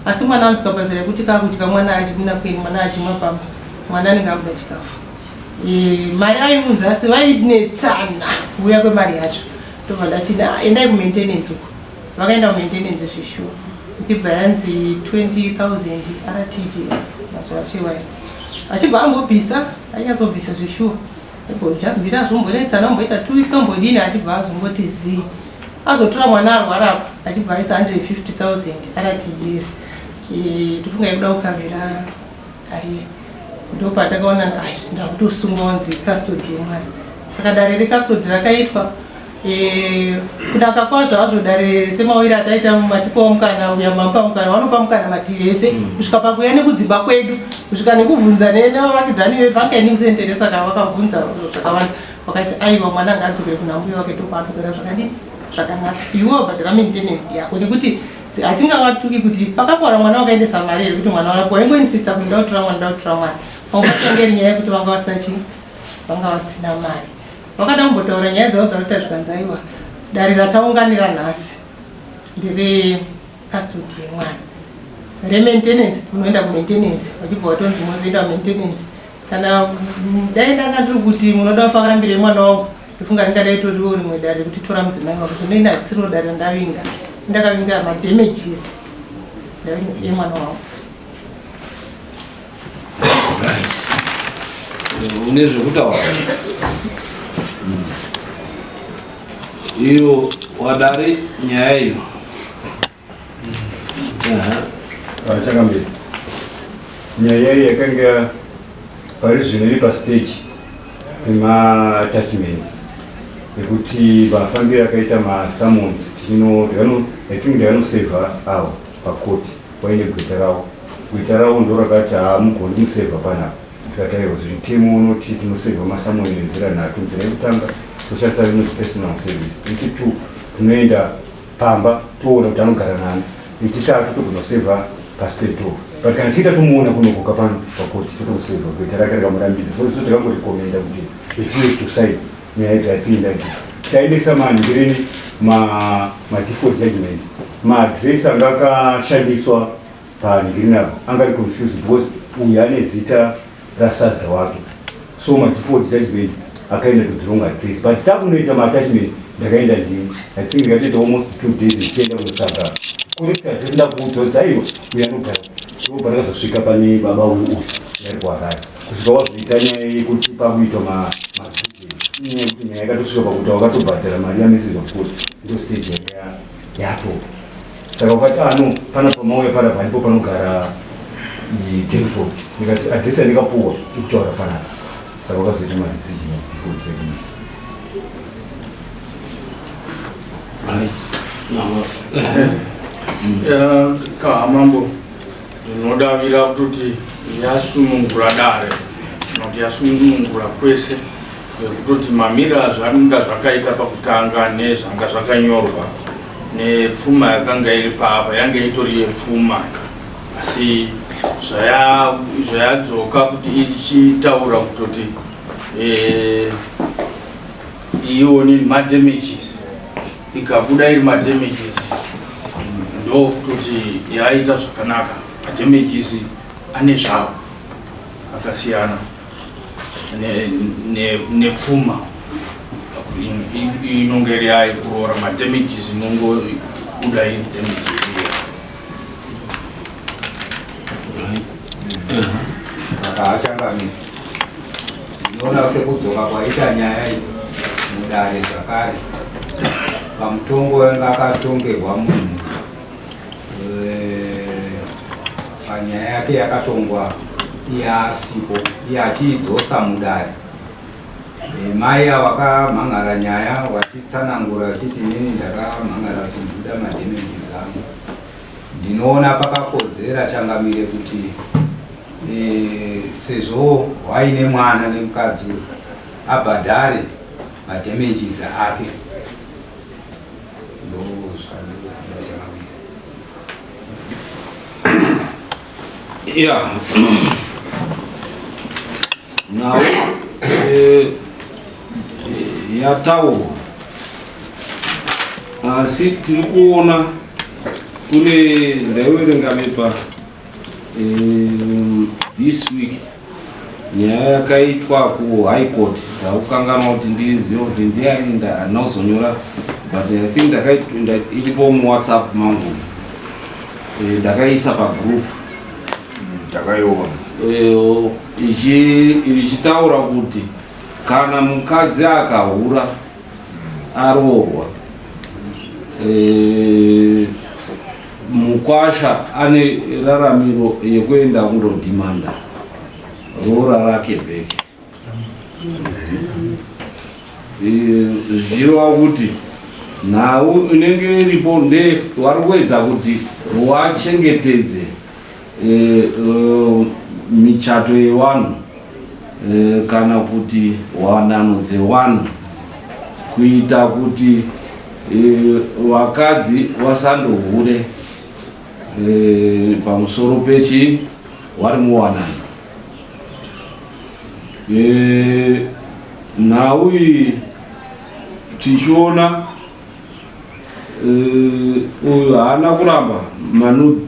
D: asi mwana anzwika pazera yekuti kakudya mwana achimina kweni, mwana achimwa pamba, mwana anenge akuda chikafu. Mari aiunza, asi vainetsana kuuya kwemari yacho. Ndobva ndati endai kumaintenance uko. Vakaenda kumaintenance zvishuwa, ichibva yanzi 20,000 RTGS mazuva acho iwayo, achibva ambobvisa, ainyatsobvisa zvishuwa, imbojambira, zvombonetsana, omboita 2 weeks, ombodini, achibva azomboti zii, azotora mwana arwara apa, achibva aisa 150,000 RTGS. Tofunga yekuda kukavera ariye. Ndopatakaona ndakutosungwa kunzi custody yemwana. Saka dare recustody rakaitwa. Kunaka kwazvo hazvo dare, semawiri ataita, matipawo mukana uya, mamupa mukana, vanopa mukana mativi ese kusvika pakuya nekudzimba kwedu, kusvika nekubvunza nevavakidzani vedu vangaini kusenteresa ka, vakabvunza zvakawanda, vakati aiwa, mwana ngaadzokere kuna mbuya wake, ndopaanogara zvakadini zvakanaka. Iwe wabhadhara maintenance yako, nekuti hatingavatuki kuti pakakora mwana wakaendesa mari here kuti mwana wako waingoinsista kuti ndakutora mwana, ndakutora mwana. Pamwe pacho iri nyaya yekuti vanga vasina chii, vanga vasina mari. Vakada kumbotaura nyaya dzavo dzakuita, zvikanzi aiwa, dare rataunganira nhasi ndere custody yemwana, remaintenance munoenda kumaintenance. Vachibva vatonzi mozoenda kumaintenance. Kana dai ndanga ndiri kuti munoda kufakarambire mwana wangu, ndofunga ringadai toriwo rimwe dare rekuti tora mudzimai wako. Zvinoenda hasisiro dare randavinga, ndakavinga madamages yemwana wangu.
B: Une zvekutaura iyo wadare nyaya iyo?
E: Chakamberi, nyaya iyi yakanga pari zvino iri pastage pemattachments ekuti mafambiro akaita masummons. I think ndakanosevha avo pakoti waine gweta ravo. Gweta ravo ndo rakati hamugoni kumusevha panapa. Tikati aiwa, zvimutemo unoti tinosevha masummons nenzira nhatu. Nzira yekutanga toshandisa inoti personal service, yechi2 tinoenda pamba toona kuti anogara nani, yechitatu togonosevha pasi pedoor. But kana tichiita tomuona kunokoka pano pakoti totomusevha. Gweta rake rakamurambidza, so isu takangorekomenda kuti refuse to sign. Nyaya dzapinda, taendesa manhirini madefault judgment, maaddress anga akashandiswa panhirini apa anga ari confused because uyu ane zita rasazda wake, so madefault judgment akaenda to the wrong address. But takunoita maattachment, ndakaenda ndini, I think ndikatoita almost 2 days ndichienda kunotsvaga correct address. Ndakuudza kuti aiwa, uyu anogara, ndo pandakazosvika pane baba uyu uyu ari kuHarare. Kusvika wazoita nyaya yekuti pakuitwa inyaya yekuti nyaya yakatosvika pakuti wakatobhadhara mari yamessage of court, ndo stage yanga yatopa. Saka ukati ano pana pamauya panapa ndipo panogara. Denford. Ndikati address yandikapuwa ikutaura panapa. Saka vakazoita madecision before settlement.
F: Kahamambo, ndinodavira kutoti yasunungura dare, nokuti yasunungura kwese, nekutoti mamiriro azvanga zvakaita pakutanga nezvanga zvakanyorwa nepfuma yakanga iri paapa yanga itori yepfuma, asi zvayadzoka kuti ichitaura kutoti ione madamages, ikabuda iri madamages, ndokutoti yaita zvakanaka. Madamages ane zvavo akasiyana nepfuma inonge iri yayo kuroora. Madamages inongobuda iri damage.
G: Saka achangamira, ndinoona sekudzoka kwaita nyaya iyi mudare zvakare pamutongo wanga akatongerwa munhu panyaya yake yakatongwa iye asipo, iye achiidzosa mudare. Mai ava vakamhan'ara nyaya vachitsanangura vachiti, "Inini ndakamhan'ara kuti ndikuda madamages angu." Ndinoona pakakodzera, changamire, kuti sezvo waine mwana nemukadzi uyu, abhadhare madamages ake. Ndo zvandinofunga, changamire.
B: Ya, nhau yataurwa, asi tiri kuona kune ndaiverenga bepa this week, nyaya yakaitwa kuHigh Court. Ndakukanganwa kuti ndizive kuti ndiani ndinozonyora, but I think iripo muWhatsApp mangu. Ndakaisa pagroup.
A: Takaiona.
B: Ichitaura kuti kana mukadzi akahura aroorwa, mukwasha ane raramiro yekuenda kundodhimanda roora rake back, zvichireva kuti nhau inenge iripo nde vari kuedza kuti wachengetedze michato yevanhu kana kuti wanano dzevanhu, kuita kuti vakadzi vasandohure pamusoro pechi vari muwanano. Nhau iyi tichiona uyu haana kuramba manude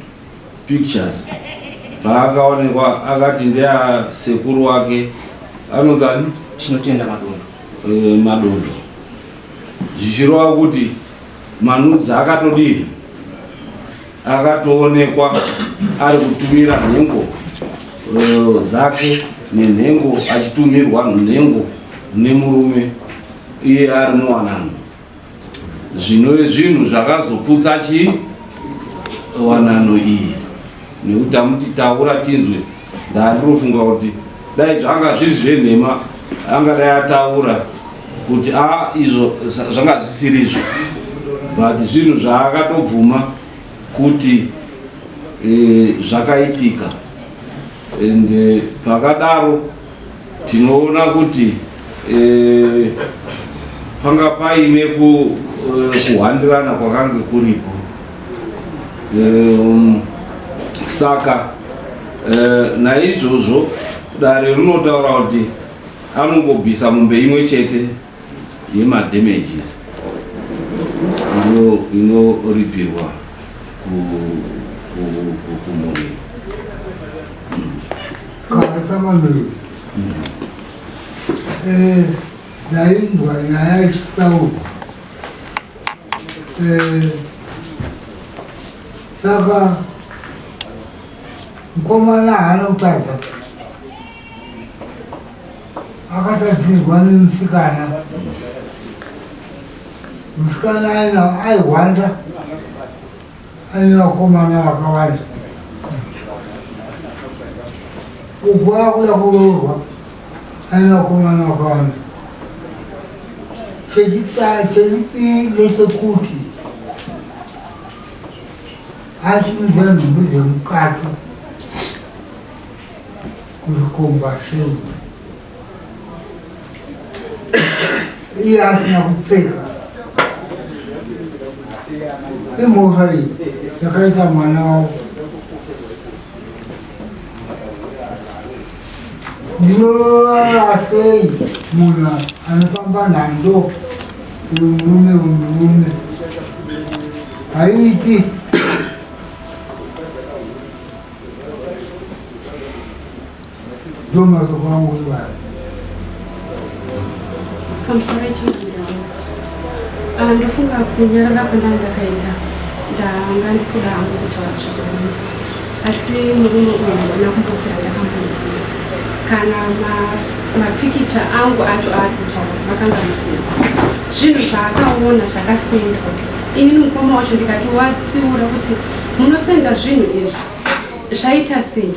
B: pictures paakaonekwa, akati ndeasekuru wake anonzani?
C: Tinotenda Madondo.
B: Madondo, zvichireva kuti manudes akatodii, akatoonekwa ari kutumira nhengo dzake nenhengo, achitumirwa nhengo nemurume iye ari muwanano, zvinove zvinhu zvakazoputsa chii, wanano iyi, nekuti amuti taura tinzwe. Ndandinofunga kuti dai zvanga zviri zvenhema, angadai ataura kuti a izvo zvanga zvisirizvo, but zvinhu zvaakatobvuma kuti zvakaitika. And pakadaro tinoona kuti panga paine kuhandirana kwakange kuripo. Saka naizvozvo dare rinotaura kuti anongobvisa mombe imwe chete yemadamages inoripirwa kumhuri.
H: Katamamiri, ndainzwa nyaya ichitaurwa. Saka mukomana haana kutadza, akatadzirwa nemusikana. Musikana aina aihwanda, aine vakomana vakawanda. Uku akuda kuroorwa aine vakomana vakawanda. Chechipiri ndechekuti atumidza nhumbi dzemukati kuchikomba sei iye asina kupfeka. Imhosva iyi yakaita mwana wavo. Ndinorara sei munhu anofamba nhando uyu murume uyu murume haiti. Ndomashoko angu iwayo.
I: Pamusoro yechimira ah, ndofunga kunyarara kwandanga ndakaita ndanga ndisoda hangu kutaura zvakawanda asi murume uyu handina kumbobvira ndakambomuona kana mapikicha angu acho aari kutaura makanga musina zvinhu zvaakaona zvakasendwa inini mukoma wacho ndikatovatsiura kuti munosenda zvinhu izvi zvaita sei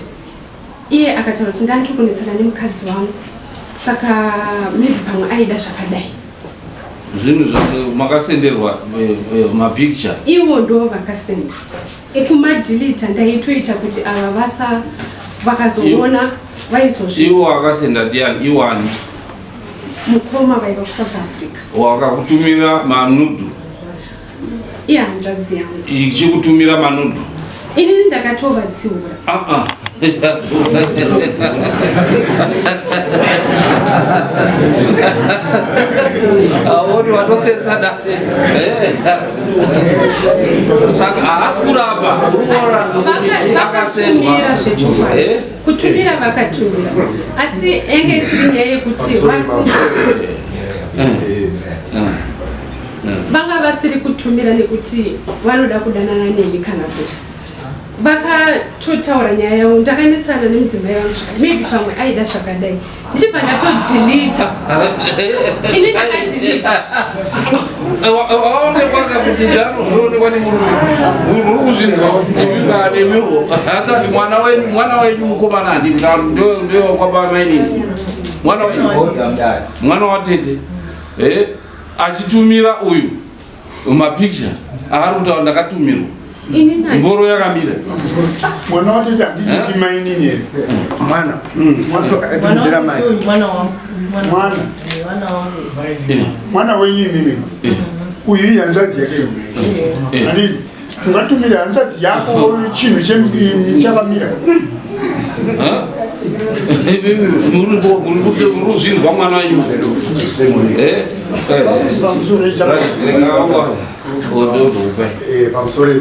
I: Iye akataura kuti ndandiri kunetsana nemukadzi wangu saka maybe pamwe aida zvakadai.
B: Zvinhu makasenderwa eh, eh, mapicture
I: ivo ndo vakasenda ekumadhilita ndaitoita kuti ava vasa vakazoona vaizozvi
B: ivo akasenda ndiani iwani
I: mukoma vaiva kusouth africa
B: wakakutumira manudhu
I: Ihanzvadzi yangu.
B: Ichikutumira manudhu.
I: Inini ndakatovatsiura.
B: Ah ah. Aoni watosetsa da. Saka haasi kurapa. Urikuona
I: akasendwa. Eh? Kutumira vakatumira. Asi yange isiri nyaya yekuti Vanga vasiri kutumira nekuti vanoda kudanana neni kana kuti vakatotaura nyaya yavo ndakanetsana nemudzimai vangu zvakati maybe pamwe aida zvakadai ndichibva ndatodhilita ini ndakadhilita
B: waonekwa kuti zvanoonekwa nemurume uri kuzvinzwa nemiwo mwana wenyu mwana wenyu mukomana handiti ndewakwaba mainini mwana wenyu mwana watete eh achitumira uyu mapicture aari kutaura ndakatumirwa ngoro yakamira
A: mwana watete handiti mainini here mwana mwana mwana wenyu imimi uyu ihanzvadzi yake handiti ungatumira hanzvadzi yako chinhu chakamira
B: muri kuzvinzwa mwana wenyu eh?
J: Eh, pamusoro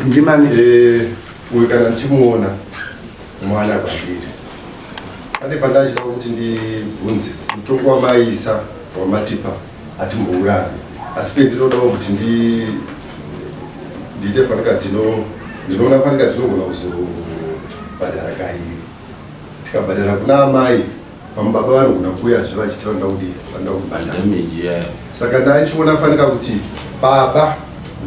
A: ndimani
J: eh, uyu kana ndichimuona mwana kwandiri pane pandachida kuti ndibvunze mutongo wamaisa wamatipa hatimbourambi asi pendinodawo kuti ndi ndiite fanika tino ndinoona fanika tinogona kuzobhadhara kairi tikabhadhara kuna amai vamwe baba vanogona kuuyazve vachiti vanoda kudii vanoda kubhadhara saka ndaichiona fanika kuti baba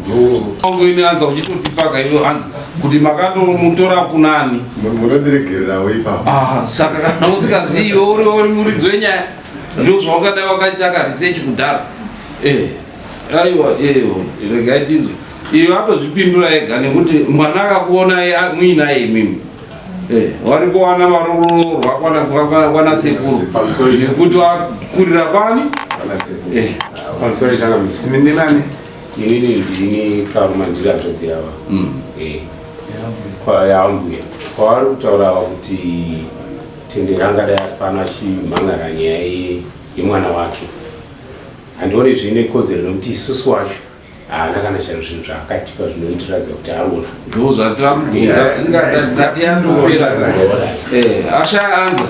B: ndo anza uchitotipaka iyo anza kuti makatomutora kunani
J: munondiregererawo ipapo
B: ah, saka kana usingazivi uri uri muridzi wenyaya ndozvaungadai wakaita ka research kudhara eh aiwa eh regai tinzwe iyo atozvipindura ega nekuti mwana akakuona muinaye imimi eh wari kuwana varororwa kwana kwana sekuru nekuti wakurira kwani
K: eh pamusoro changamire
A: ndinani
K: inini ndini karuma ndiri hanzvadzi yava mm. eh kwayambuya kwavari kutaura ava kuti Tendera angadai ari pano achimhan'ara nyaya yemwana wake. Handione zviine kodzero nekuti isusu wacho haana kana chero zvinhu zvaakatipa zvinotiratidza kuti arona.
B: Ndozvatakubvunza yandopera. Eh, ashaya anza.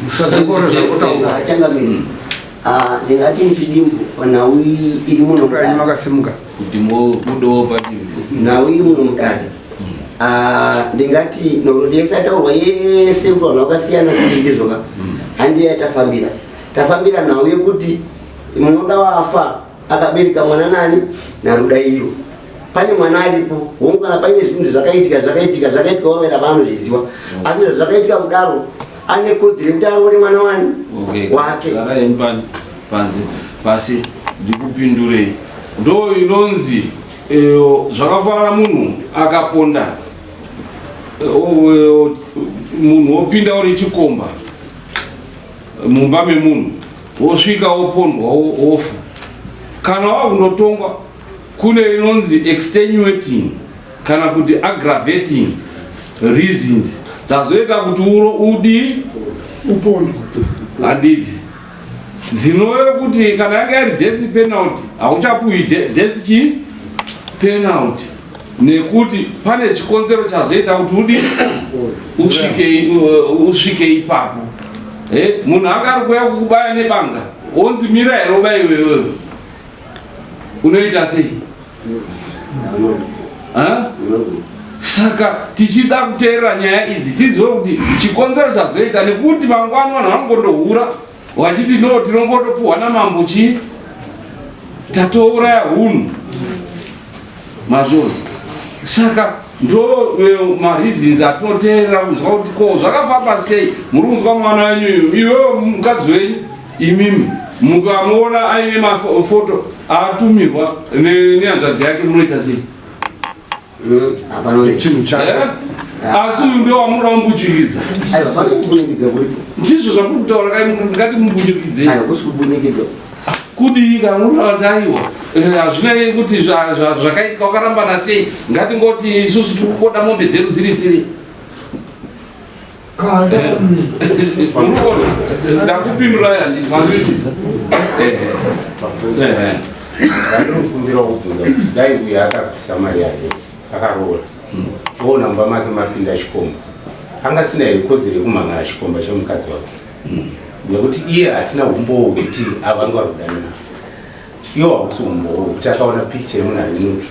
A: Usadzokore zvakutaura.
L: Changamire. Ah, ndingati muchidimbu panhau iri muno mudare.
A: Makasimuka.
B: Kuti mubudewo pachidimbu.
L: Nhau iri muno mudare. Ah, ndingati nhoroondo yese yataurwa yese kuti vanhu vakasiyana sei ndizvoka hmm. handiyo yatafambira tafambira nhau yekuti munoda wafa akabereka mwana nani narudairo. Pane mwana aripo, hongu kana paine zvinhu zvakaitika zvakaitika zvakaitika unoenda paanozviziva. Asi zvakaitika kudaro ane kodzero yekuti aroore mwana wani wake.
B: Garai panze pasi ndikupindurei. Ndo inonzi eh, zvakafanana munhu akaponda eh, eh, munhu wopinda uri chikomba mumba memunhu wosvika wopondwa wofa kana wakundotongwa kune inonzi extenuating kana kuti aggravating reasons dzazoita kuti uro udi
H: upondwe
B: handiti dzinove kuti kana yanga iri death penalty hauchapuwi death chi penalty nekuti pane chikonzero chazoita kuti udi usvike usvike ipapo eh, munhu anga ari kuya kukubaya nebanga onzi mira here ubaiwe iwewe unoita sei saka tichida kuteerera nyaya idzi tizive kuti chikonzero chazoita nekuti mangwana vanhu vanongondohura vachiti no tinongotopuhwa namambo chii tatouraya hunhu mazvona saka ndo eh, mareasons atinoteerera kunzwa kuti ko zvakafamba sei muri kunzwa mwana wenyu uyu iwewe mukadzi wenyu imimi mukamuona aine mafoto atumirwa nehanzvadzi yake munoita sei
L: mm,
A: chinhu chake
B: eh? asi uyu ndio wamunoda kumbunyikidza ndizvo zvamuri kutaura ngati mumbunyikidzei kudii kana munotaura kuti aiwa eh, hazvina kuti zvakaitika wakarambana sei ngatingoti isusu tiri kukoda mombe dzedu dziri dziri ndakupindurai handiti mazvinzisa
K: ndinokumbira kubvunza kuti dai uyo akabvisa mari yake akaroora oona mumba make mapinda chikomba angasina here kodzero yekumhan'ara chikomba chemukadzi wake nekuti iye hatina umbowo hwekuti avanga vari kudanana Iwo hausi umbowo kuti akaona picture yemunhu ari nude.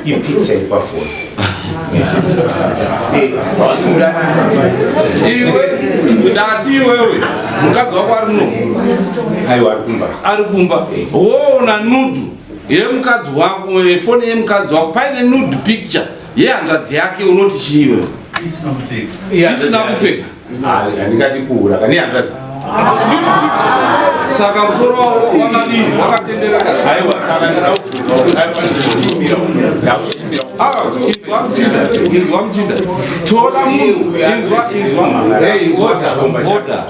K: Ipicture iri pafoni.
B: Iwe ndati iwewe mukadzi wako ari muno.
K: Aiwa ari kumba.
B: Ari kumba. Woona nude yemukadzi wako, eh, foni yemukadzi wako paine nude picture yehanzvadzi yake unoti chii iwewe? Isina kupfeka.
K: Handingati kuhura kane hanzvadzi.
B: Saka musoro wakadii wakatendereka.
K: Aiwa saka
B: inzwa muchinda toda munhu inzwa inzwa order order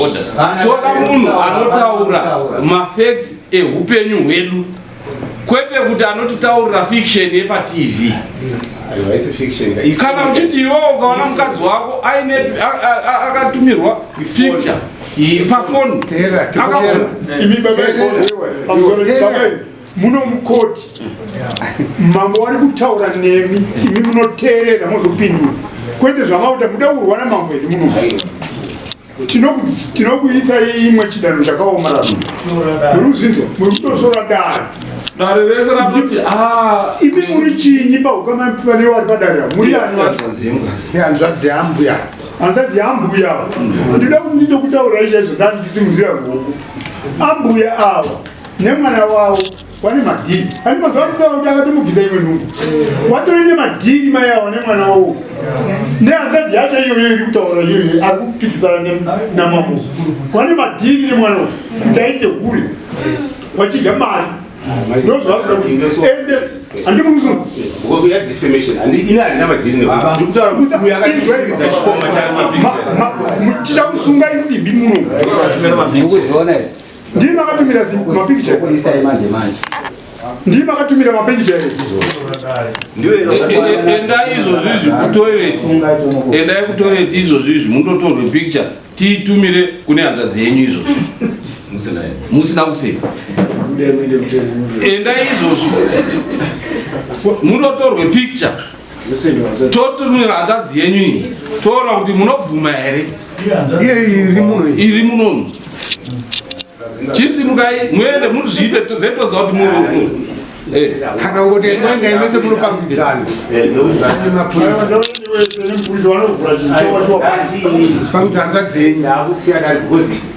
B: order toda munhu anotaura mafacts ehupenyu hwedu kwete kuti anotitaurira fiction yepatv kana uchiti iwewo ukaona mukadzi wako aine akatumirwa picture pafoni
H: muno mukoti mambo wari kutaura nemi imi munoteerera mozopindura kwete zvamauta muda kurwa namambo here muno Tinokuisai imwe chidanho chakaomarara. Muri kuzvinzwa? Muri kutosora dare.
B: Dare rese ratoti ah
H: imi muri chinyi paukama pane vari padare ava? Muri ani vacho?
A: Hanzvadzi yambuya.
H: Hanzvadzi yambuya. Ndinoda kuti nditokutaurai chaizvo ndandisimudzira ruoko. Ambuya ava nemwana wavo wane madhiri ani mazuva anotaura kuti akatomubvisa imwe nhumbu watori nemadhiri mai awa nemwana wawo nehanzvadzi yacho iyoyo iri kutaura iyoyo ari kupikisana namambo wane madhiri nemwana wo kuti aite hure wachidya mari ndozvakuda kuti ende handimuzo tichakusunga isimbi muno Ndimi makatumira mapikicha
G: kuisai manje manje.
H: Ndimi makatumira mapikicha here?
B: Endai izvozvi izvi kutoilet. Endai kutoilet izvozvi izvi mundotorwe picture tiitumire kune hanzvadzi yenyu izvozvi. Musina kupfeka. Endai izvozvi mundotorwe picture totumira hanzvadzi yenyu iyi toona kuti munobvuma here iri munomu chisimukai muende muzviite then toziva kuti muno eh.
A: kana ngoti endaendai mese munopangidzana ane mapurisa pangidza hanzvadzi yenyu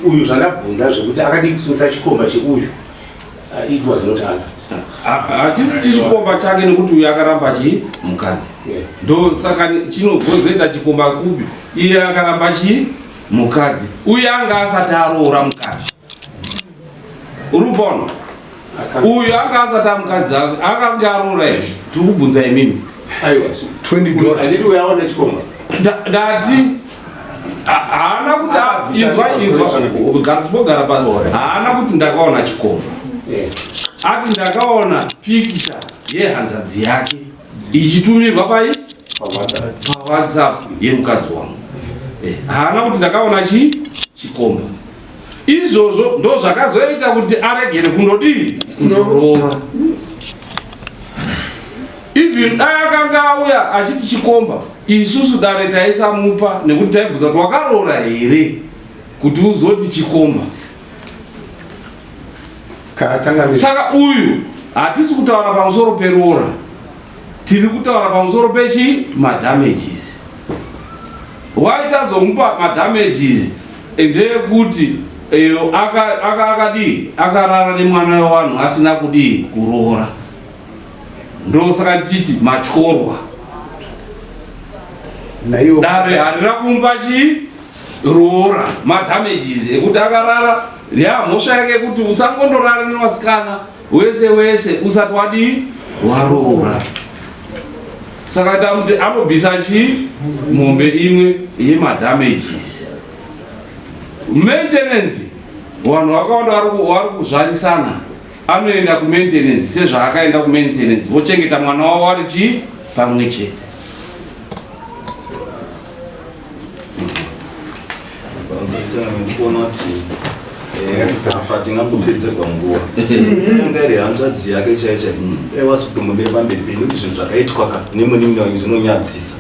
K: uyu zvandabvunza zvekuti akadii kusungisa chikomba cheuyu. It was not answered.
B: Hachisi chikomba chake nekuti uyu akaramba chii mukadzi. Ndo saka chinogozoita chikomba kupi iye akaramba chii mukadzi. Uyu anga asati aroora mukadzi. Uri kuona? Uyu anga asati amukadzi akanga aroora here? Tiri kubvunza imimi.
K: Aiwa.
A: 20 dollars.
K: Handiti uyu aona chikomba.
B: Ndati haana kuti inzwa inzwa gara pasi. Haana kuti ndakaona chikomba. Ati ndakaona pikicha yehanzvadzi yake ichitumirwa pai paWhatsApp yemukadzi wangu. Haana kuti ndakaona chi chikomba. Izvozvo ndo zvakazoita kuti aregere kundodii kundoroora. Even dai akanga auya achiti chikomba, isusu dare taisamupa nekuti taibvunza kuti wakaroora here kuti uzoti chikomba. Saka uyu hatisi kutaura pamusoro peroora, tiri kutaura pamusoro pechi madamages. Why tazomupa madamages ndeyekuti akadii akarara nemwana wevanhu asina kudii kuroora. Ndosaka ndichiti matyorwa. Dare harina kumupa chii roora madamages ekuti akarara ya mhosva yake yekuti usangondorara nevasikana wese wese usati wadii waroora. Saka tamuti anobvisa chii mombe imwe yemadamages. Maintenance vanhu vakawanda vari kuzvarisana anoenda kumaintenance sezvaakaenda kumaintenance vochengeta mwana wavo vari chii pamwe chete.
M: Ndikuona kuti apa tingangopedzerwa nguva anga iri hanzvadzi yake chaiyo chaiyo dai wasi kutombomira pamberi penyu nekuti zvinhu zvakaitwa ka nemunin'ina wenyu zvinonyadzisa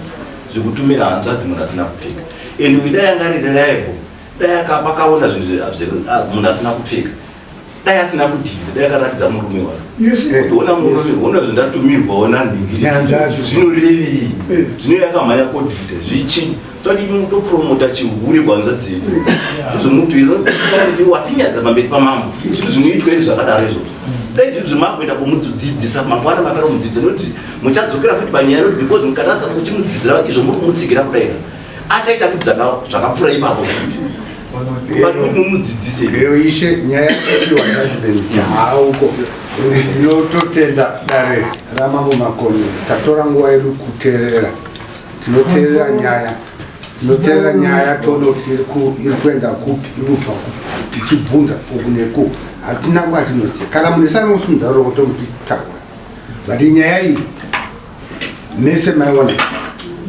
M: zvekutumira hanzvadzi munhu asina kupfeka and uyu dai anga ari reliable dai akaona zvinhu munhu asina kupfeka dai asina kudhinda dai akaratidza murume wake kuti ona murume ona zvandatumirwa ona nhingiri zvinorevei zvino yakamhanya kodhidha zvichi todi mutopromota chihure kwanzvadzi yedu zvomuti watinyadza pamberi pamambo zvinhu zvinoitwa izvi zvakadaro izvo dai zvinhu zvemakuenda kumudzidzisa mangwana mafara kumudzidzisa nekuti muchadzokera futi panyaya yekuti because mukatadza kuchimudzidzira izvo muri kumutsigira kudai achaita futi zvakapfuura ipapo futi mumudzidzise
A: ishe nyaya yekupiwa judgment tauko ndinototenda dare ramambo Makoni tatora nguva yedu kuteerera tinoteerera nyaya tinoteerera nyaya toona kuti iri kuenda kupi iri kubva kupi tichibvunza uku neku hatina nguva tinoziva kana munhu ese anosimudza roko tomuti taura but nyaya iyi mese maiona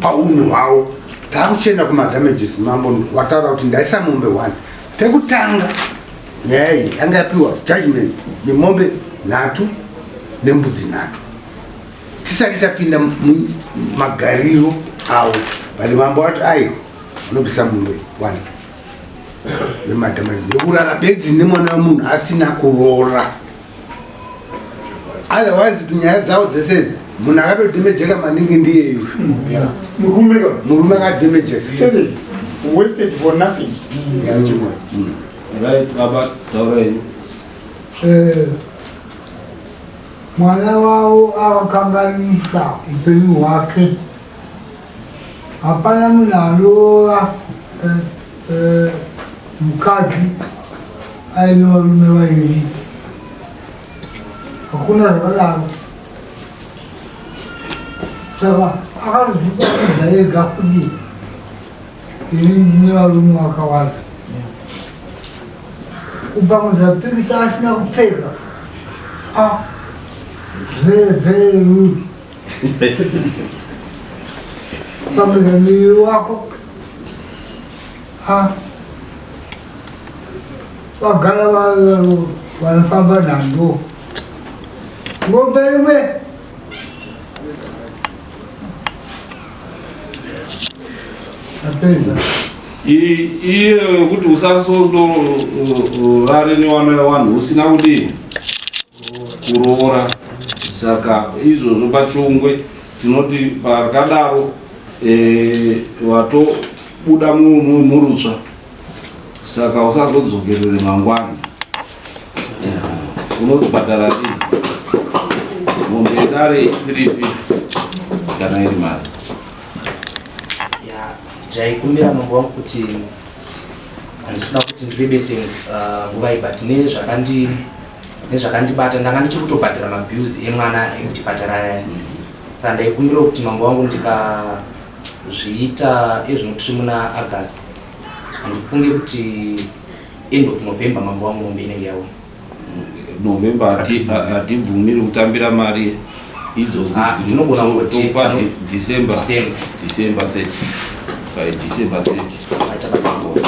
A: paunhu hwavo takuchienda kumadamages mambo wataura kuti ndaisa mombe one pekutanga nyaya iyi yanga yapiwa judgment yemombe nhatu nembudzi nhatu tisati tapinda magariro avo but mambo wati aiwa unobvisa mombe one yemadamages yekurara bedzi nemwana wemunhu asina kuroora otherwise nyaya dzavo dzese munhu akatodhemejeka maningi ndiyeyu murume akadhemejeka
H: wasted for nothing.
B: Right, baba, taurai.
N: Mwana wavo akakanganisa upenyu hwake. Hapana munhu anoora mukadzi aine varume vairi. Hakuna zvakadaro. Saka akazvibaidza ega kuti ini ndine varume vakawanda. Kupangudza pikisa asina kupfeka. Ah, very, very rude. Pangudza muviri wako. Ah, vagara vanofamba nhando. Ngombe imwe. Apedza.
B: Iye kuti usasondorare newana wevanhu usina kudii kuroora. Saka izvozvo pachongwe tinoti pakadaro watobuda murutsva, saka usazodzokerere mangwana. Unobhadhara rii? Mombe yedare 350 kana iri mari.
C: Ya, ndaikumbira mambo wangu kuti handisina kuti ndirebese nguva iyi, but nezvakandibata ndanga ndichiri kutobhadhara mabills emwana ekuchipatara aya. Saka ndaikumbira kuti mambo wangu, ndikazviita ezvino, tiri muna August, handifunge kuti end of November, mambo wangu, mombe inenge yaona.
B: November hatibvumiri kutambira mari idzodzi.
C: Ah, ndinogona kungoti
B: Topa December.
C: December.
B: December 30, by December 30.
C: Aita basa.
B: Okay.